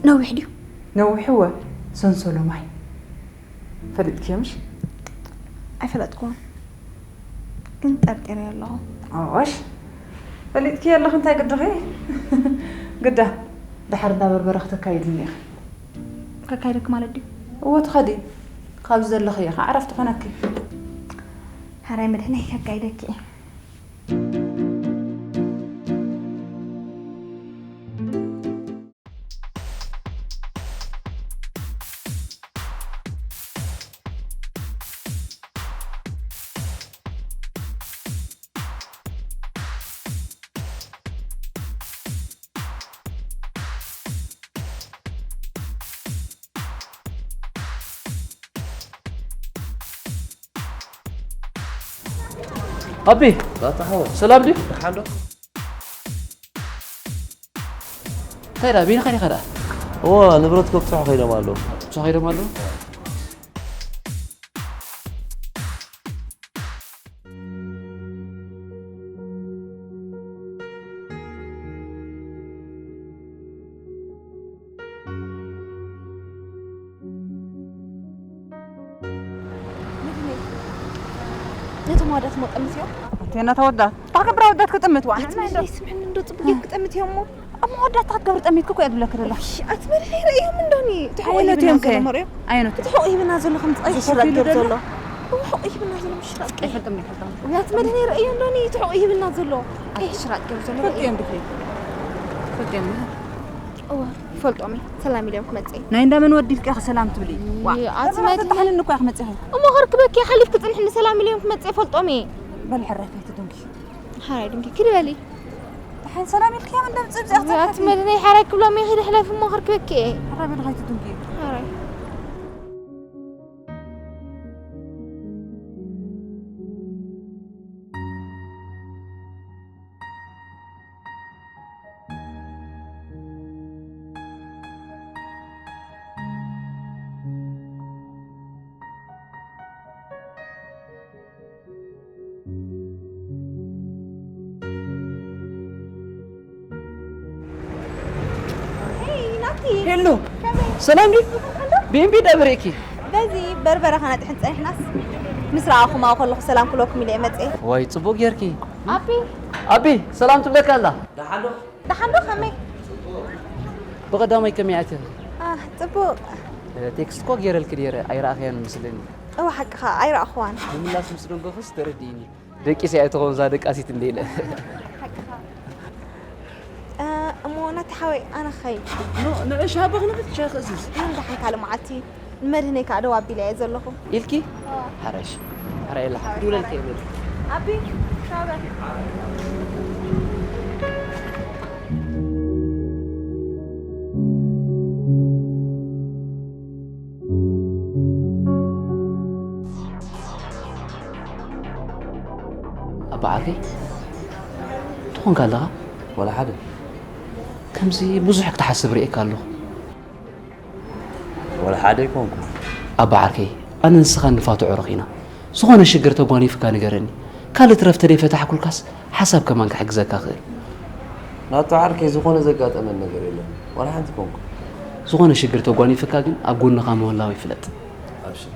ነዊሕ ድዩ? ነዊሕ እወ፣ ሰንሰሎ ማይ። ፈሊጥክዮ ምሽ? ኣይፈለጥኩዎን፣ ግን ጠርጢረ ኣለኹ። ኣዋሽ፣ ፈሊጥክዮ ኣለኺ እንታይ ግድኺ? ግዳ፣ ድሓር እንዳ በርበረ ክተካይድኒ ኢኺ። ከካይደኪ ማለት ድዩ? እወ፣ ትኸዲ። ካብዚ ዘለኽዮ ኸዓ ዕረፍቲ ኮነኪ። ሓራይ መድህነይ ከካይደኪ እየ። ኣቢ፣ ናታ ሓወይ። ሰላም ድዩ? ደሓን ዶ? እንታይ ደኣ፣ በይንኻ ዲኻ ደኣ? እወ፣ ንብረት ከብጽሑ ከይዶም ኣለዉ። ከብጽሑ ከይዶም ኣለዉ? ነቶም ኣወዳት እሞ ጠምት እዮም። ኣቲ ናታ ወዳት፣ እንታይ ክገብራ ወዳት ክጥምት? ዋዕ፣ ኣቲ መድለይ ስምዕኒ እንዶ ጽቡቅ እዮም ክጠምት እዮም እሞ። ኣብ መወዳእታ ክትገብሪ ጠሚትኪ እኮ እየ ዝብለኪ ዘለኹ። እሺ፣ ኣቲ መድለይ ርእዮም እንዶኒ። እቲ ሕቆ ኣይነቱ ሂብና እዮም ከ? ዘሎ መርዮ። ኣይነቱ። እቲ ሕቆ ሂብና ዘሎ ከም ዝጻይ እዚ ሽራጥ ከፊሉ ገይሩ ዘሎ? ዘሎ? እቲ ሕቆ ሂብና ዘሎ ምሽራጥ ከ? ኣይፈልጥም፣ ኣይፈልጥም። ኣቲ መድለይ ርእዮ እንዶኒ። እቲ ሕቆ ሂብና ዘሎ። ኣቲ ሽራጥ ገይሩ ዘሎ ፈልጥ ርእዮ። እዮም ድኺ? ፈልጥ እዮም ድኺ? እወ፣ ይፈልጦም እየ። ሰላም ኢለ እዮም ክመጽእ እየ። ናይ እንዳመን ወዲ ኢልኪ ኢኺ ሰላም ትብሊ? ዋዕ። ኣቲ መድለይ። ተታሕልኒ እኮ ኢኺ መጺኺ። እሞ ከርክበኪ እየ፣ ሓሊፍኪ ጽንሕኒ፣ ሰላም ኢለ እዮም ክመጽእ እየ፣ ፈልጦም እየ። በሊ ሕራይ ከይትድንጊ። ሓራይ ድንጊ፣ ክዲ በሊ። ደሓን ሰላም ኢልክዮም እንደ ምጽእ ብዚኣ ኣቲ ክትሰርሒ። መድነይ ሓራይ ክብሎም እየ፣ ኺዲ ሕለፊ እሞ ከርክበኪ እየ። ሕራይ በሊ ከይትድንጊ። ሓራይ። ሄይ፣ ናቲ። ሄሎ። ከመይ? ሰላም ድዩ? ሰላም ዶ? ብኤምቢ ዳበሬኪ። በዚ በርበረ ከነጥሕን ጸኒሕናስ፣ ምስ ረኣኹም ኣብኡ ከለኹ ሰላም ክብለኩም ኢለ እየ መጽኤ። ዋይ፣ ጽቡቕ ጌርኪ። ኣቢ። ኣቢ፣ ሰላም ትብለካ ኣላ። ደሓን ዶ? ደሓን ዶ? ከመይ? ብቐዳማይ ከመይ ኣቲኺ? አ፣ ጽቡቕ። እ፣ ቴክስት እኮ ጌረልኪ ነይረ፣ ኣይረኣኽያን መስለኒ። እወ፣ ሓቅኻ፣ ኣይረኣኽዋን። ምምላስ ምስ ደንጎኽስ ተረዲእኒ። ደቂሰ እያ ትኸውን እዛ ደቃሲት እንደ ኢለ። ሓቅኻ። እ፣ እሞ ናቲ ሓወይ፣ ኣነ ክኸይድ። ኖ፣ ንዑ ሻባ ክንብል ሻሂ ክእዝዝ። ይኹን ደሓን ካልእ መዓልቲ ንመድህነይ ከኣ ደው ኣቢለ እየ ዘለኹ። ኢልኪ? ኣዋ። ሓራይሽ። ሓራይ የላ፣ ሓራይ፣ ክድውለልኪ ሓራይ። እየ በል። ኣቢ፣ ሻባ። ኣባ ዓርከይ፣ ትኾንካ ኣለኻ? ዋላ ሓደ። ከምዚ ብዙሕ ክትሓስብ ርእየካ ኣለኹ። ዋላ ሓደ ኣይኮንኩ። ኣባ ዓርከይ፣ ኣነ ንስኻ ንፋትዖ ረኺና። ዝኾነ ሽግር ተጓኒፍካ ንገረኒ። ካልእ ትረፍ ተደይፈታሕኩልካስ ሓሳብ ከማን ክሕግዘካ ክእል። ናቱ ዓርከይ፣ ዝኾነ ዘጋጠመን ነገር የለን። ዋላ ሓንቲ ኮንኩ። ዝኾነ ሽግር ተጓኒፍካ ግን ኣብ ጎንኻ ምህላወይ ፍለጥ። ኣብሽር።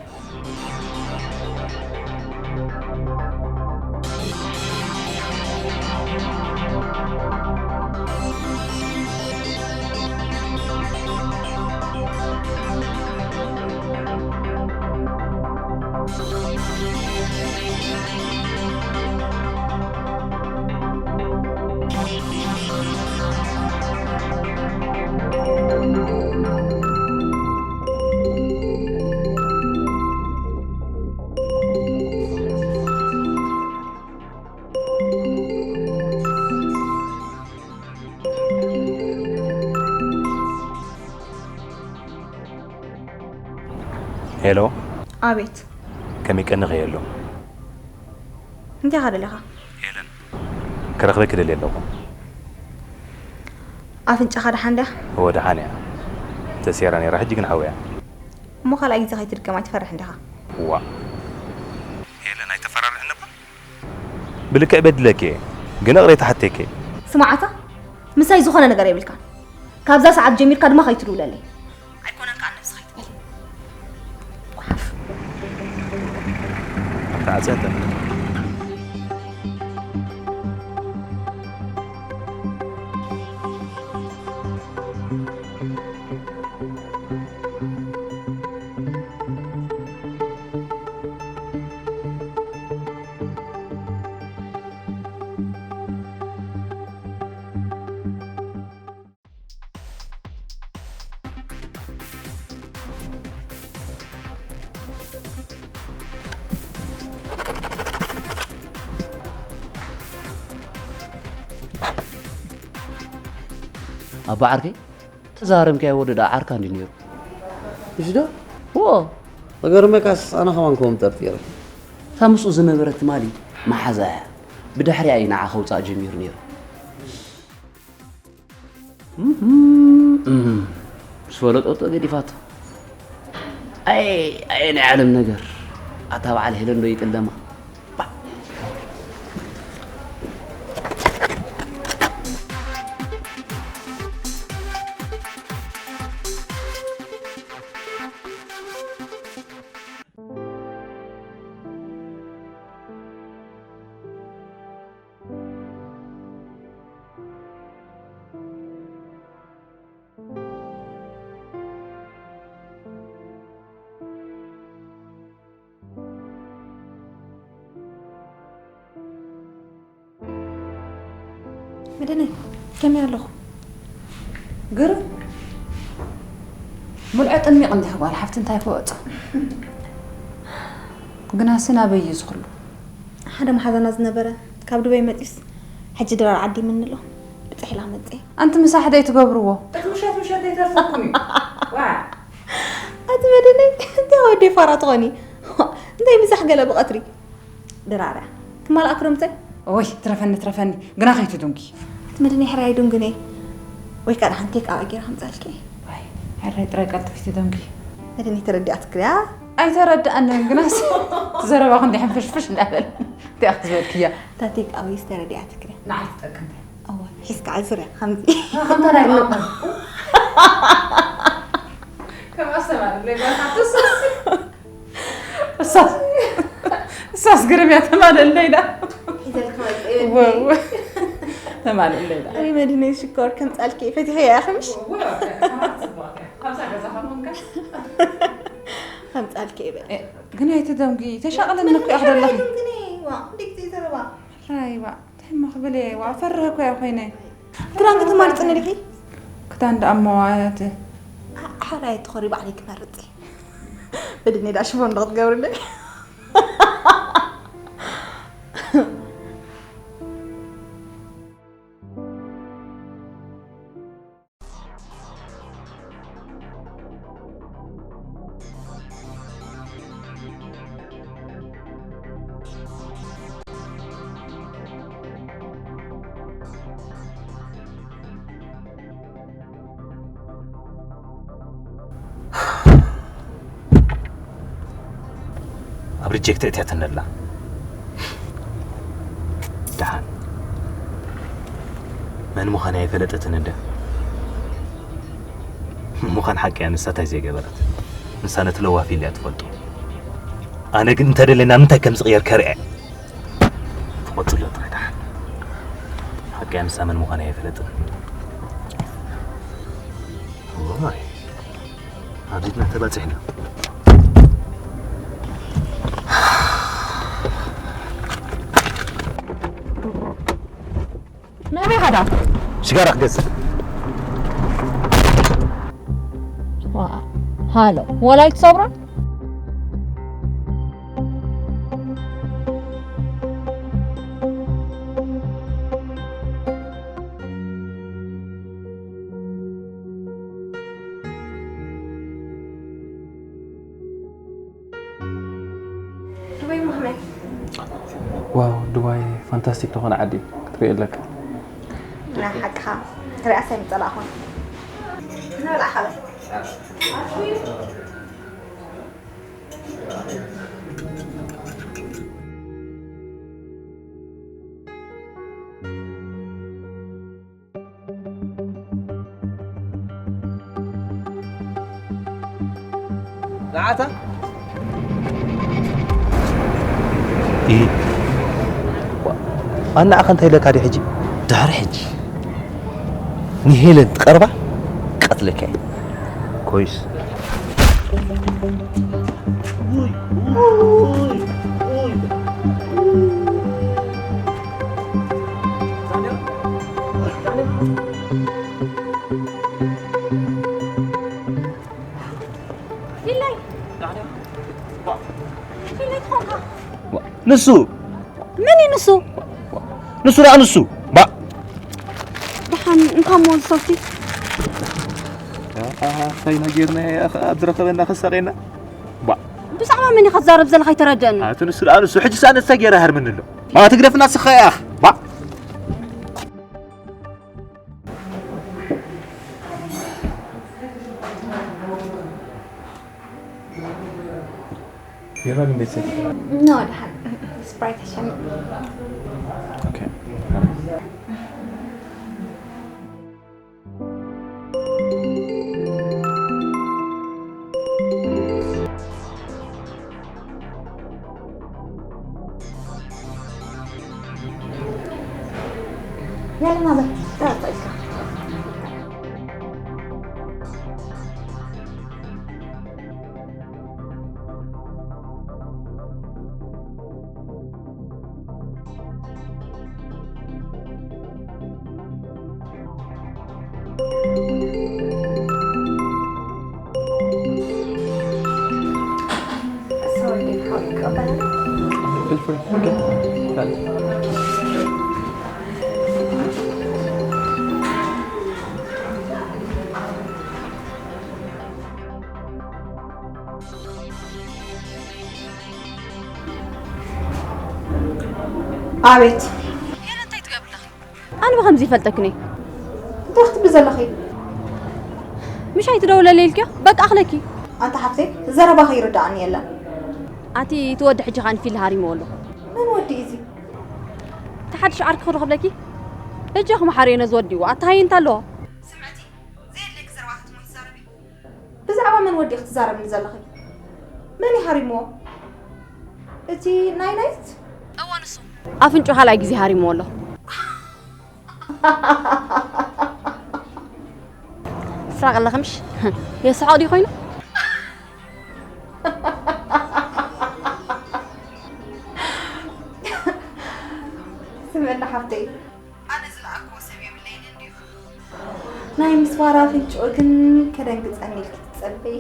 ሄሎ፣ ኣቤት። ከመይ ቀኒኺ? ሄሎ፣ እንታይ ኢኻ ደሊኻ? ሄለን፣ ክረኽበኪ ደልየ ኣለኹ። ኣፍንጫኻ ደሓን ድያ? እወ፣ ደሓን እያ። ተሰይራ ነይራ፣ ሕጂ ግን ሓውያ። እሞ ካልኣይ ግዜ ከይትድገም ኣይትፈርሕን ዲኻ? ዋ፣ ሄለን፣ ኣይተፈራርሕኒ እባ። ብልክዕ በድለኪ እየ፣ ግን እቕሬታ ሓቴኪ። ስማዓታ፣ ምሳይ ዝኾነ ነገር የብልካን። ካብዛ ሰዓት ጀሚርካ ድማ ከይትድውለለይ። ኣይኮነን ከኣ ነብስኻ ይትበል። ጓሓፍ። ኣታ ዓጸተ። ኣባ ዓርከይ፣ ተዛረምካዮ ወዲ ደኣ ዓርካ እንዲ ነይሩ። እሺ ዶ? ዎ፣ እገርመካስ ኣነ ከማን ከምኡ ጠርጢረ። እታ ምስኡ ዝነበረት ትማሊ መሓዛ እያ። ብድሕሪኣ እዩ ንዓ ከውፅኣ ጀሚሩ ነይሩ። እም፣ ምስ ፈለጠቶ ገዲፋቶ። ኣየ፣ ኣየ ናይ ዓለም ነገር። ኣታ በዓል ሄለን ዶ ይጥለማ? መደነይ፣ ከመይ ኣለኹ? ግርም። ሙልዐ ጥሚቕ እንዲኻ ጓል ሓፍቲ እንታይ ክወጾ? ግናሲ ናበይ እዩ ዝኽሉ? ሓደ መሓዛና ዝነበረ ካብ ዱበይ መጺስ፣ ሕጂ ድራር ዓዲምኒ ኣሎ። ብጽሒላ መጽኤ። ኣንቲ ምሳሕ ደይ ትገብርዎ? እቲ ምሸት ምሸት ደይ ተርፈኩም እዩ። ዋ። ኣቲ መደነይ፣ እንታይ ወደይ ፋራ ትኾኒ? እንታይ ምሳሕ ገለ ብቐትሪ? ድራርያ። ትማልኣ ክረምተ? ወይ ትረፈኒ ትረፈኒ፣ ግና ከይትዱንጊ። እቲ መደነይ ሕራይ ዱንግኔ። ወይ ካል ሓንቲ ቴክ ኣዋ ጌራ ከምጻልኪ። ወይ ሕራይ ጥራይ ቀልጥፊ ትደንጊ። መደነይ ተረዲኣትክያ? ኣይተረድኣንን፣ ግናስ ዘረባ ክንዲ ሕንፍሽፍሽ እንዳበል። እንታይ ክትበልክያ? እታ ቴክ ኣወይስ ተረዲኣትክያ? ንዓይ ትጠቅም። ኣዋ፣ ሒዝካ ኣዙርያ ከምዚ። ከምታ ናይ ማማ። ከም ኣስተማሪ ለጋታ ትስስ። እሳስ፣ እሳስ ግርም እያ ተማልእለይ ዳ። ሒዘልካ መጽእ ወ-፣ ወ-፣ ተማልእለይ ዳ። ወይ መድነይ ሽኮር ከም ጻልኪ ፈቲኸያ ኢኺ ምሽ? ወ-፣ ወ-፣ ወ-፣ ተማልእ ጽቡቕ እያ። ካብዛ ገዛ ከመንካ። ከም ጻልኪ ይበል። እ፣ ግን ኣይትደንጉ፣ ተሻቕለኒ እኮ እያ ዘለኺ። ግን ዋ፣ እንዴት ይዘረባ? ራይባ፣ እንታይ እሞ ክብል እየ? ዋ፣ ፈርህ እኮ እያ ኮይነ። ክዳን ክትመርጽ ንድኺ? ክዳን ደኣ እሞ ኣያተ። ሓራይ ትኾሪ ባዕለይ ክመርጽ እየ። በድኒ ዳ ሽፎን ዶ ክትገብርለይ? ኣብ ሪጀክት እትያትኒ ኣላ። ደሓን መን ምዃን ኣይፈለጠትን እንደ ምዃን ሓቂ እያ። ንሳ እንታይ ዘይገበረት? ንሳ ነቲ ለዋህ ፊል እያ ትፈልጦ። ኣነ ግን እንተደለየ ናብ ምንታይ ከም ዝቕየር ከርኤ። ትቆጽሎ ጥራይ ደሓን። ሓቂ እያ፣ ንሳ መን ምዃን ኣይፈለጥን። እዋይ፣ ኣዴትና ተባጺሕና። ናበይ ሃዳ? ሽጋራ ክገዝእ። ዋ፣ ሃሎ፣ ወላይ ትሰብሮ? ዋው፣ ዱባይ ፋንታስቲክ ዝኾነ ዓዲ እዩ፣ ክትሪኦ ኣለካ። ናይ ሓቅኻ፣ ክሪኣስ ኣይምጸላእኹን። ንብላዕ፣ ሓበን። ንዓታ እ ኣናኣኸ እንታይ ኢለካ ድዩ ሕጂ? ድሕሪ ሕጂ ንሄለን ትቐርባ ቀትለካ እዩ። ኮይስ። ሊላይ። ሊላይ ትኾንካ? ንሱ። መን እዩ ንሱ? ንሱ ደኣ ንሱ። ባ። ደሓን እንታይ እሞ ዝሰብቲ? ከይና ጌርና እያ ኸ ኣብ ዝረኸበና ከሳቄና። ባ። ብዛዕባ መን ኢኻ ትዛረብ ዘለኻ ኣይተረድአኒ። ኣቲ ንሱ ደኣ ንሱ። ሕጂ ሳነሳ ጌራ ሃርምኒ ኣሎ። ባ ትግደፍና ስኻ እያ። ባ። ቢራ ግን ቤተሰብ ኖ፣ ደሓን ስፕራይት ይሻለኝ። ኦኬ። ያለና በል፣ ተረፈ እስካ። Sorry, did how you got that? Feel free. Okay. Done. ኣቤት። ሄለን፣ እንታይ ትገብሪ ኣለኺ? ኣነ ብኸምዚ ይፈልጠክን እየ። እንታይ ክትብሊ ዘለኺ? ምሽ ኣይትደውለለይ ኢልክዮ? በቃ ኣኽለኪ። ኣንታ ሓፍተይ፣ ዘረባኺ ይርድኣኒ የለን። ኣቲ እቲ ወዲ ሕጂ ኸኣ ንፊል ሃሪምዎ ኣሎ። መን ወዲ እዩ እዚ? እቲ ሓድሽ ዓርክኺ ዶ ክብለኪ? በጃኺ መሓርዮ ነዚ ወዲ፣ ኣታ ሃየ እንታይ ኣለዎ? ስምዕቲ፣ ዘየድልየኪ ዘረባታት እሞ ትዛረቢ። ብዛዕባ መን ወዲ ኢኺ ትዛረብኒ ዘለኺ? መን እዩ ሃሪምዎ? እቲ ናይ ናይት? እወ፣ ንሱ። ኣፍንጭኡ ካልኣይ ግዜ ሃሪምዎ ኣሎ። ትስራቕ ኣለኺ ምሽ? የስሕቕ ድዩ ኮይኑ? ስምዕኒ ሓፍተይ፣ ኣነ ዝለኣክዎ ሰብ የብለይን እንድዩ። ናይ ምስዋር ኣፍንጭኡ ግን ከደንግጸኒ ኢልኪ ትጸበዪ?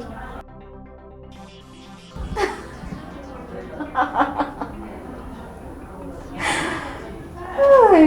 ኣይ።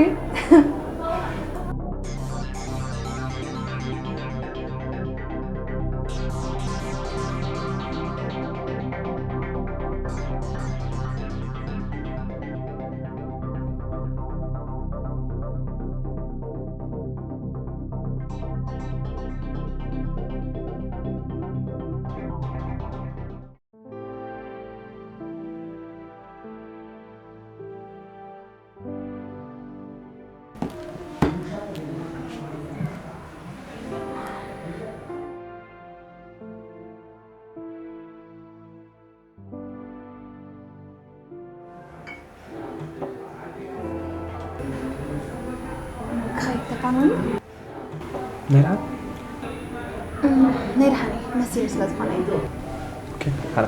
ክኸይድ ተፋንወኒ? ናይ ደሓን? እም፣ ናይ ደሓን እዩ፣ መሲሉ ስለ ዝኾነ እዩ። ኦኬ፣ ሓራ።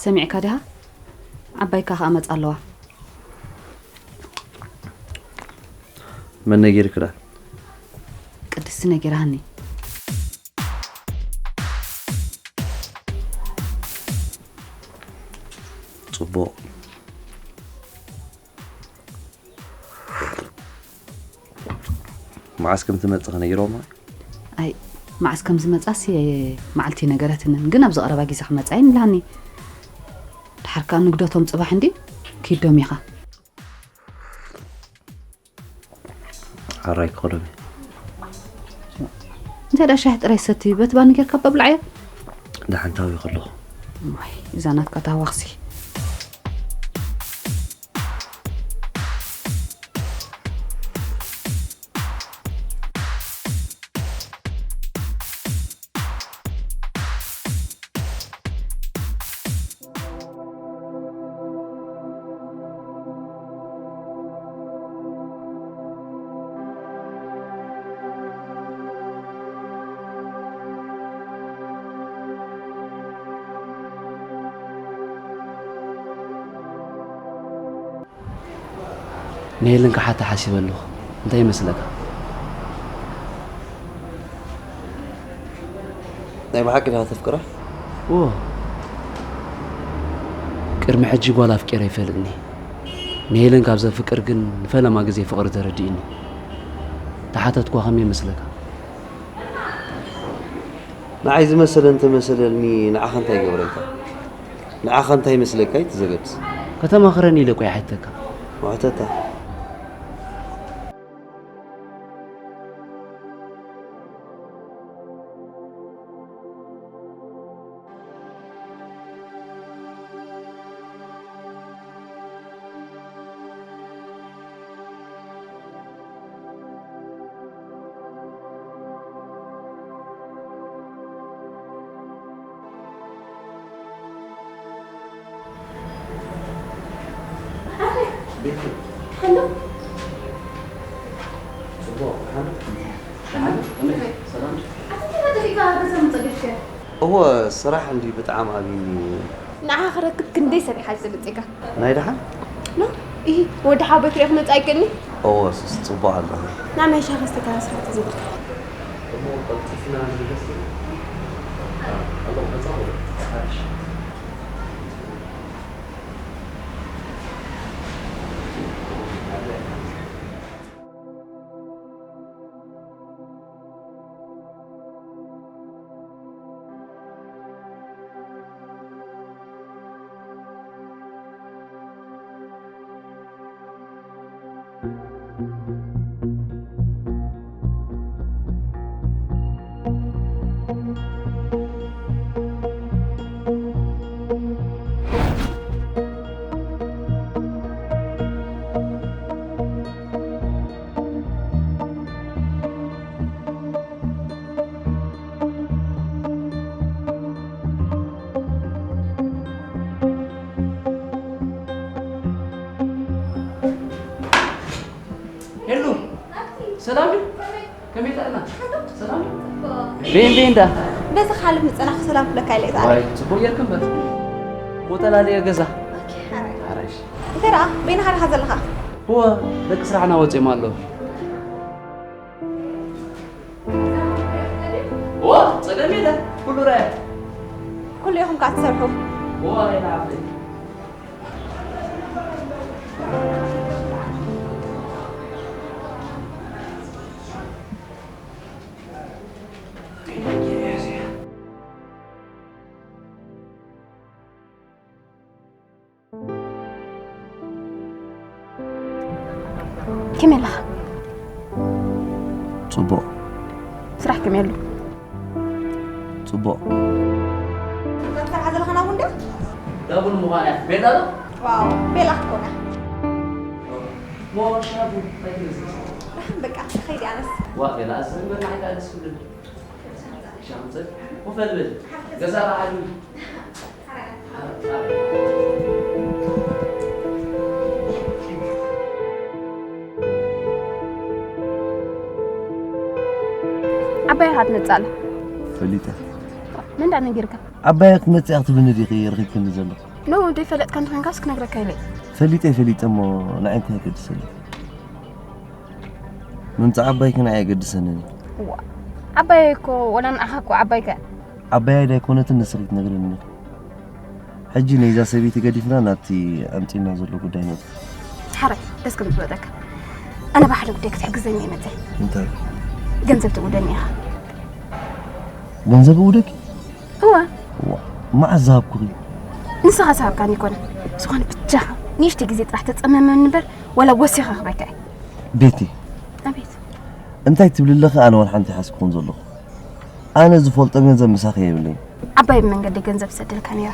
ሰሚዕካ ዲኻ? ዓባይካ ከኣ መጻ ኣለዋ። መን ነጊርክላ? ቅድስቲ ነጊራኒ። ጽቡቕ። መዓስ ከም ትመጽእ ከነጊሮማ? ኣይ፣ መዓስ ከም ዝመጻሲ መዓልቲ ነገረትንን፣ ግን ኣብዚ ቀረባ ግዜ ክመጻ እየን ኢላኒ። ድሓር ከኣ ንግደቶም ጽባሕ እንዲ ኪዶም ኢኻ። ሓራይ ክኸዶም እየ። እንታይ ደኣ ሻሂ ጥራይ ሰቲ፣ በቲ ባኒ ጌርካ በብልዓዮ። ደሓን ታዊ ከለኹ። ዋይ፣ እዛ ናትካ ታዋኽሲ። ንሄለን ክሓታ ሓሲበ ኣለኹ። እንታይ ይመስለካ? ናይ ብሓቂ ዲኻ ተፍቅራ? እዎ። ቅድሚ ሕጂ ጓል ኣፍቂረ ይፈልጥኒ። ንሄለን ካብ ዘፍቅር ግን ንፈለማ ግዜ ፍቕሪ ተረዲእኒ። ተሓተትኳ ከመይ ይመስለካ? ንዓይ ዝመሰለ እንተመሰለኒ ንዓኻ እንታይ ይገብረልካ? ንዓኻ እንታይ ይመስለካ እዩ እቲ ዘገድስ? ከተማኽረኒ ኢለ እኮ ይሓተካ። ውሕተታ። እወ፣ ስራሕ እንዲ ብጣዕሚ ኣብዩኒ። ንዓኻ ክረክብ ክንደይ ሰሪሓ ዝፈልጥ ዜጋ። ናይ ደሓን? ኖ፣ ኢሂ፣ ወዲ ሓወይ ክትሪኦ ክመጽእ ኣይክእልኒ? እወ፣ ሱስ ጽቡቕ ኣለኻ። ንዓይ ሻሂ ከስተካ ስራሕ ተዘይብልካ። እሞ ቀልጢፍና ንደስ ይብል። ኣሎ መጻ ወደ ሓድሽ። ሄሉ፣ ሰላም ድዩ? ከመይ ጥዕና? ሰላም ድዩ? ቤን ቤን ዳ? በዚ ክሓልፍ ምጸናኹ ሰላም ክብለካ ኢለ እየ ዝኣለ። ዋይ፣ ጽቡቕ ጌርክ እምበር። ሞተላለየ ገዛ። ኦኬ፣ ሓራይ። ሓራይሽ። እንታይ ደኣ? በይንኻ ዲኻ ዘለኻ? እወ፣ ደቂ ስራሕና ወጺኦም ኣለዉ። እወ፣ ጸገም የለን። ኩሉ ራእየ። ኩሉ ኢኹም ከኣ ትሰርሑ። እወ፣ ኣይንዓፍን። ከመይ ኣለኻ? ጽቡቕ። ስራሕ ከመይ ኣሎ? ጽቡቕ። እዛ ትሰርሓ ዘለኻ ናብኡ እንድያ? ቡን ምዃን እያ። ቤላ ዶ? ዋው፣ ቤላ ክትኮና። ሞ ሻቡ እንታይ ትመስል? በቃ ከይዲ ኣነስ። ዋ ቤላ፣ እዚ ምግቢ ንዓይ ከዓ ደስ ይብለኒ። ሻምፀ፣ ኮፍ በል በል። ገዛ ከዓ ዓብዩ። ዓባይ ኢኻ ትመጽእ ኣላ። ፈሊጠ። መን ደኣ ነጊርካ? ዓባይ ክትመጽእ እያ ክትብልኒ ዲኺ ረኺብክኒ ዘለኹ? ኖ፣ ደይፈለጥካ እንተኾይንካስ ክነግረካ ኢለ እየ። ፈሊጠ ፈሊጠ እሞ ንዓይ እንታይ የገድሰኒ? ምምጻእ ዓባይኪ ንዓይ ኣየገድሰንን እዩ። እዋ፣ ዓባይ እኮ ወላ ንዓኻ እኮ ዓባይካ እያ። ዓባየይ ዶ ኣይኮነትን ንስኺ ክትነግርኒ ኢኺ። ሕጂ ነይዛ ሰበይቲ ገዲፍና ናብቲ ኣምጺእና ዘሎ ጉዳይ ንእቶ። ሓራይ ደስ ከም ዝበለካ ኣነ ብሓደ ጉዳይ ክትሕግዘኒ እየ መጸ። እንታይ? ገንዘብ ትእውደኒ ኢኻ። ገንዘብ እውደኪ? እዋ። እዋ፣ መዓስ ዝሃብኩኺ? ንስኻ ዝሃብካኒ ይኮነ ዝኾነ ብጃኻ ንእሽተይ ግዜ ጥራሕ ተጸመመኒ እምበር ዋላ ወሲኻ ክበካ እየ። ቤቲ። ኣቤት። እንታይ ትብሊ ኣለኺ? ኣነ ዋላ ሓንቲ ይሓስኩኹን ዘለኹ። ኣነ ዝፈልጦ ገንዘብ ምሳኺ የብለይ። ዓባይ ብመንገዲ ገንዘብ ትሰደልካ ነይራ።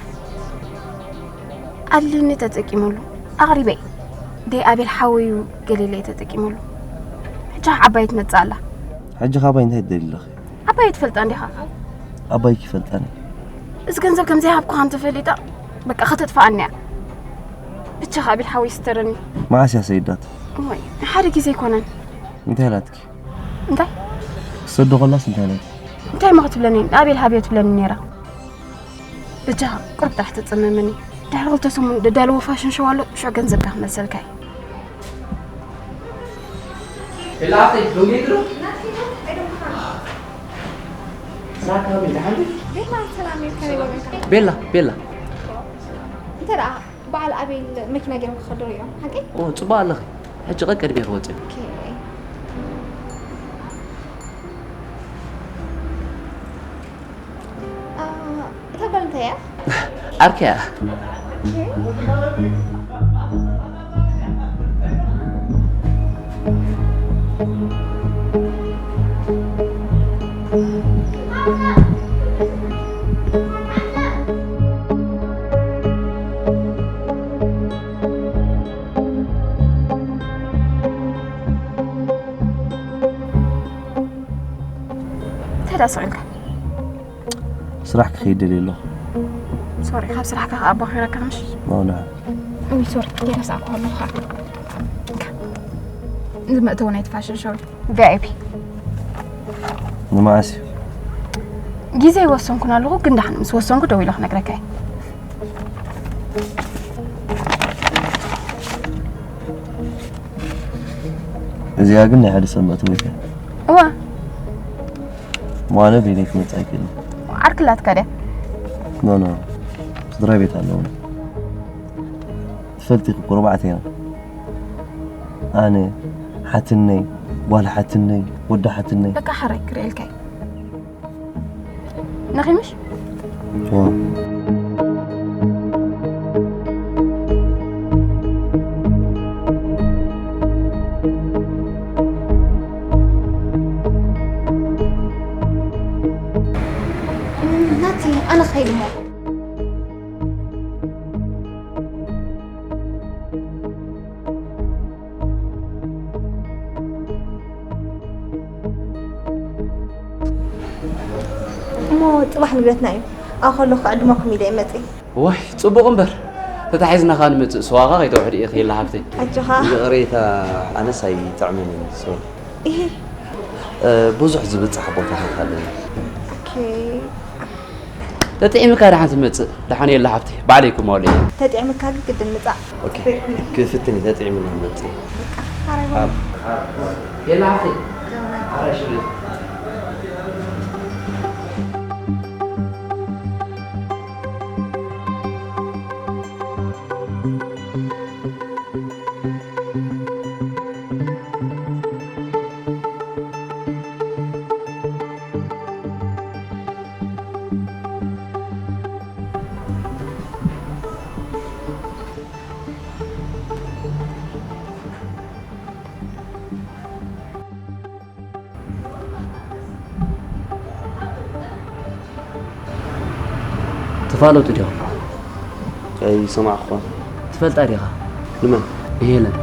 ኣልኒ ተጠቂመሉ ኣቕሪበይ ደይ ኣቤል ሓወዩ ገሊለይ ተጠቂመሉ። ሕጂ ዓባይ ትመጽእ ኣላ። ሕጂ ካባይ እንታይ ትደሊ ኣለኺ? ዓባይ ትፈልጣ እንዲኻ? ዓባይ ይፈልጣኒ። እዚ ገንዘብ ከም ዘይሃብኩኻ እንተፈሊጣ በቃ ከተጥፍኣኒ እያ። ብቻኻ ኣቤል ሓወይ ስተረኒ። መዓስ እያ ሰይዳቶ? እዋይ ሓደ ግዜ ኣይኮነን። እንታይ ኢላትኪ? እንታይ? ክሰዶ ከላስ እንታይ ኢላትኪ? እንታይ እሞ ክትብለኒ ንኣቤል ሃብዮ ትብለኒ ነይራ። በጃኻ ቁሩብ ጥራሕ ተጸመመኒ። ድሕሪ ክልተ ሰሙን ደዳልዎ ፋሽን ሾው ኣሎ ሽዑ ገንዘብካ ክመልሰልካ እየ። ቤላ ኣፍተይ ደንጊ ድሮ? ናካ ቤላ ሓንቲ? ቤላ ሰላም ከመይ ወገንካ? ቤላ ቤላ እንተ ደኣ በዓል ኣቤል መኪና ገይሮም ክኸዱ ሪኦም ሓቀይ? ኦ ጽቡቕ ኣለኺ። ሕጂ ቀ ቅድሜ ክወጽእ። ኦኬ። እታ ጓል እንታይ እያ? ዓርከያ። እንታይ ደኣ ስቕ ኢልካ? ስራሕ ክኸይድ ደልየ ኣለኹ። ሶሪ፣ ካብ ስራሕካ ከኣ ኣባኺረካ ምሽ? ኖ፣ ኖ። ውይ፣ ሶሪ፣ የረሳዕኩ ኣለኹ ኸኣ። እዚ መእተዊ ናይቲ ፋሽን ሾው ቪ ኣይ ፒ። ንመዓስ እዩ? ግዜ ኣይወሰንኩን ኣለኹ፣ ግን ደሓን ምስ ወሰንኩ ደው ኢለ ክነግረካ እየ። እዚኣ ግን ናይ ሓደ ሰብ መእተዊት እያ። እዋ። ሞዓነ ቤለይ ክመጽእ ኣይክእልን። ዓርኪ ኣላትካ ድያ? ኖ ኖ። ስድራ ቤት ኣለዉ። ትፈልጢ እኮ ኣርባዕተ ኢና። ኣነ፣ ሓትነይ፣ ጓል ሓትነይ፣ ወዲ ሓትነይ። በቃ ሓራይ ክርእየልካ እየ። ነኺምሽ? ናቲ ኣነ ኸይድ እሞ እሞ ጽባሕ ንግደትና እዩ። ኣብ ከለኹ ክዕድመኩም ኢለ እየ መጽእ። ዋይ ጽቡቕ እምበር ተታሒዝና ከኣ ንመጽእ ስዋኻ ከይተውሕድ እየ ክኢላ ሓፍተይ። ኣጆኻ። ይቕሬታ ኣነስ ኣይጥዕምን እዩ ሶሪ። እሂ። እ፣ ብዙሕ ዝብጻሕ ቦታታት ኣለኒ። ኦኬ። ተጥዒምካ ደሓን ትመጽእ ደሓን የላ ሓፍተይ ባዕለይ ክመልኦ እየ። ተጥዒምካ ግን ግድን ምጻእ። ኦኬ ክፍትን እዩ ተጥዒምና ንመጽእ። ሓራይ በል። የላ ሓፍተይ ሓራይ ሽለ። ትፋለጡ ዲኹም? ኣይሰማዕኳ። ትፈልጣ ዲኻ? ንመን? ንሄለን።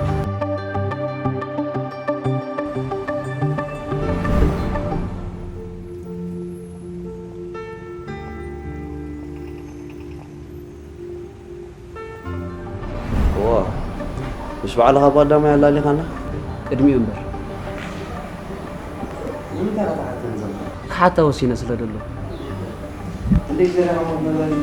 እዋ፣ ምስ ባዕልኻ ባዳማ ያላሊኻና? ቅድሚኡ እምበር። ንምንታይ ክትሓተን ዘለኻ? ክሓታ ወሲነ ስለ ደሎ። ክንደይ ገለ ሃሞት ነበረኒ።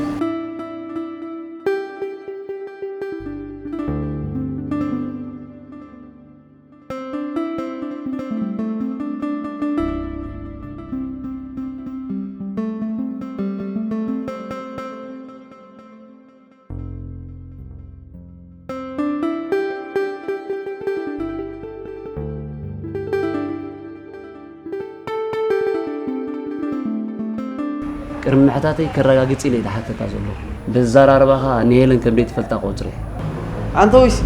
ቅድሚ ምሕታተይ ከረጋግጽ ኢለ ዝሓተካ ዘለኹ። በዛራርባኻ ንሄለን ከም ዘይትፈልጣ ቆጽሪ። ኣንተ ወይሲ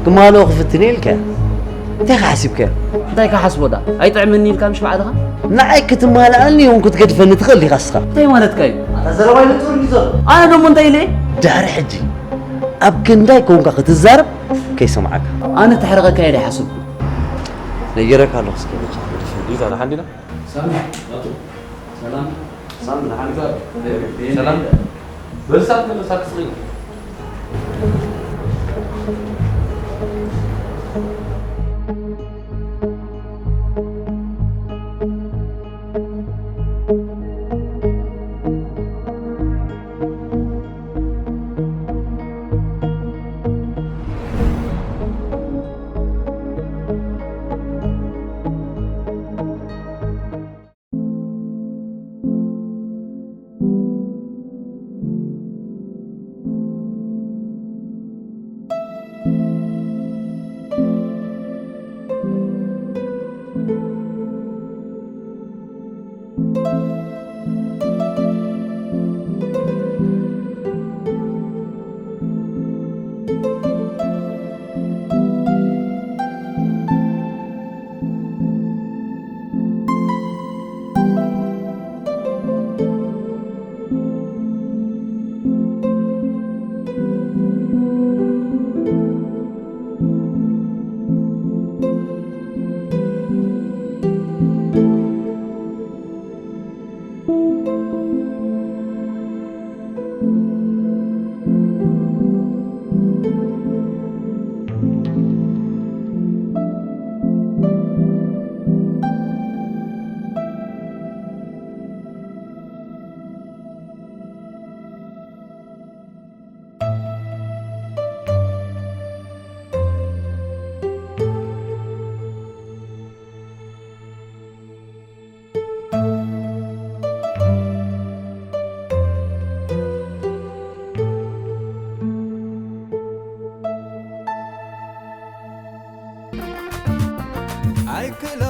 ክማልኦ ክፍትን ኢልካ እንታይ ሓሲብካ? እንታይ ክሓስቦ ዳ? ኣይጥዕምኒ ኢልካ ምሽ ባዕልኻ? ንዓይ ክትማልኣኒ እውን ክትገድፈኒ ትኽእል ኢኻ እስኻ። እንታይ ማለትካ እዩ? ኣታ ዘረባይ ንጹር እዩ ዘሎ። ኣነ ደሞ እንታይ ኢለ? ድሕሪ ሕጂ ኣብ ክንዳይ ኮንካ ክትዛረብ ከይሰምዓካ። ኣነ ተሕርቐካ እየ ዶ ሓሰብኩ? ነጊረካ ኣለኹ እስኪ። ይዛ ንሓንዲና? ሳሚ፣ ኣቶ፣ ሰላም። ሳሚ፣ ንሓንዲና? ሰላም። በሳት፣ በሳት ስሪ። ኣይክእሎ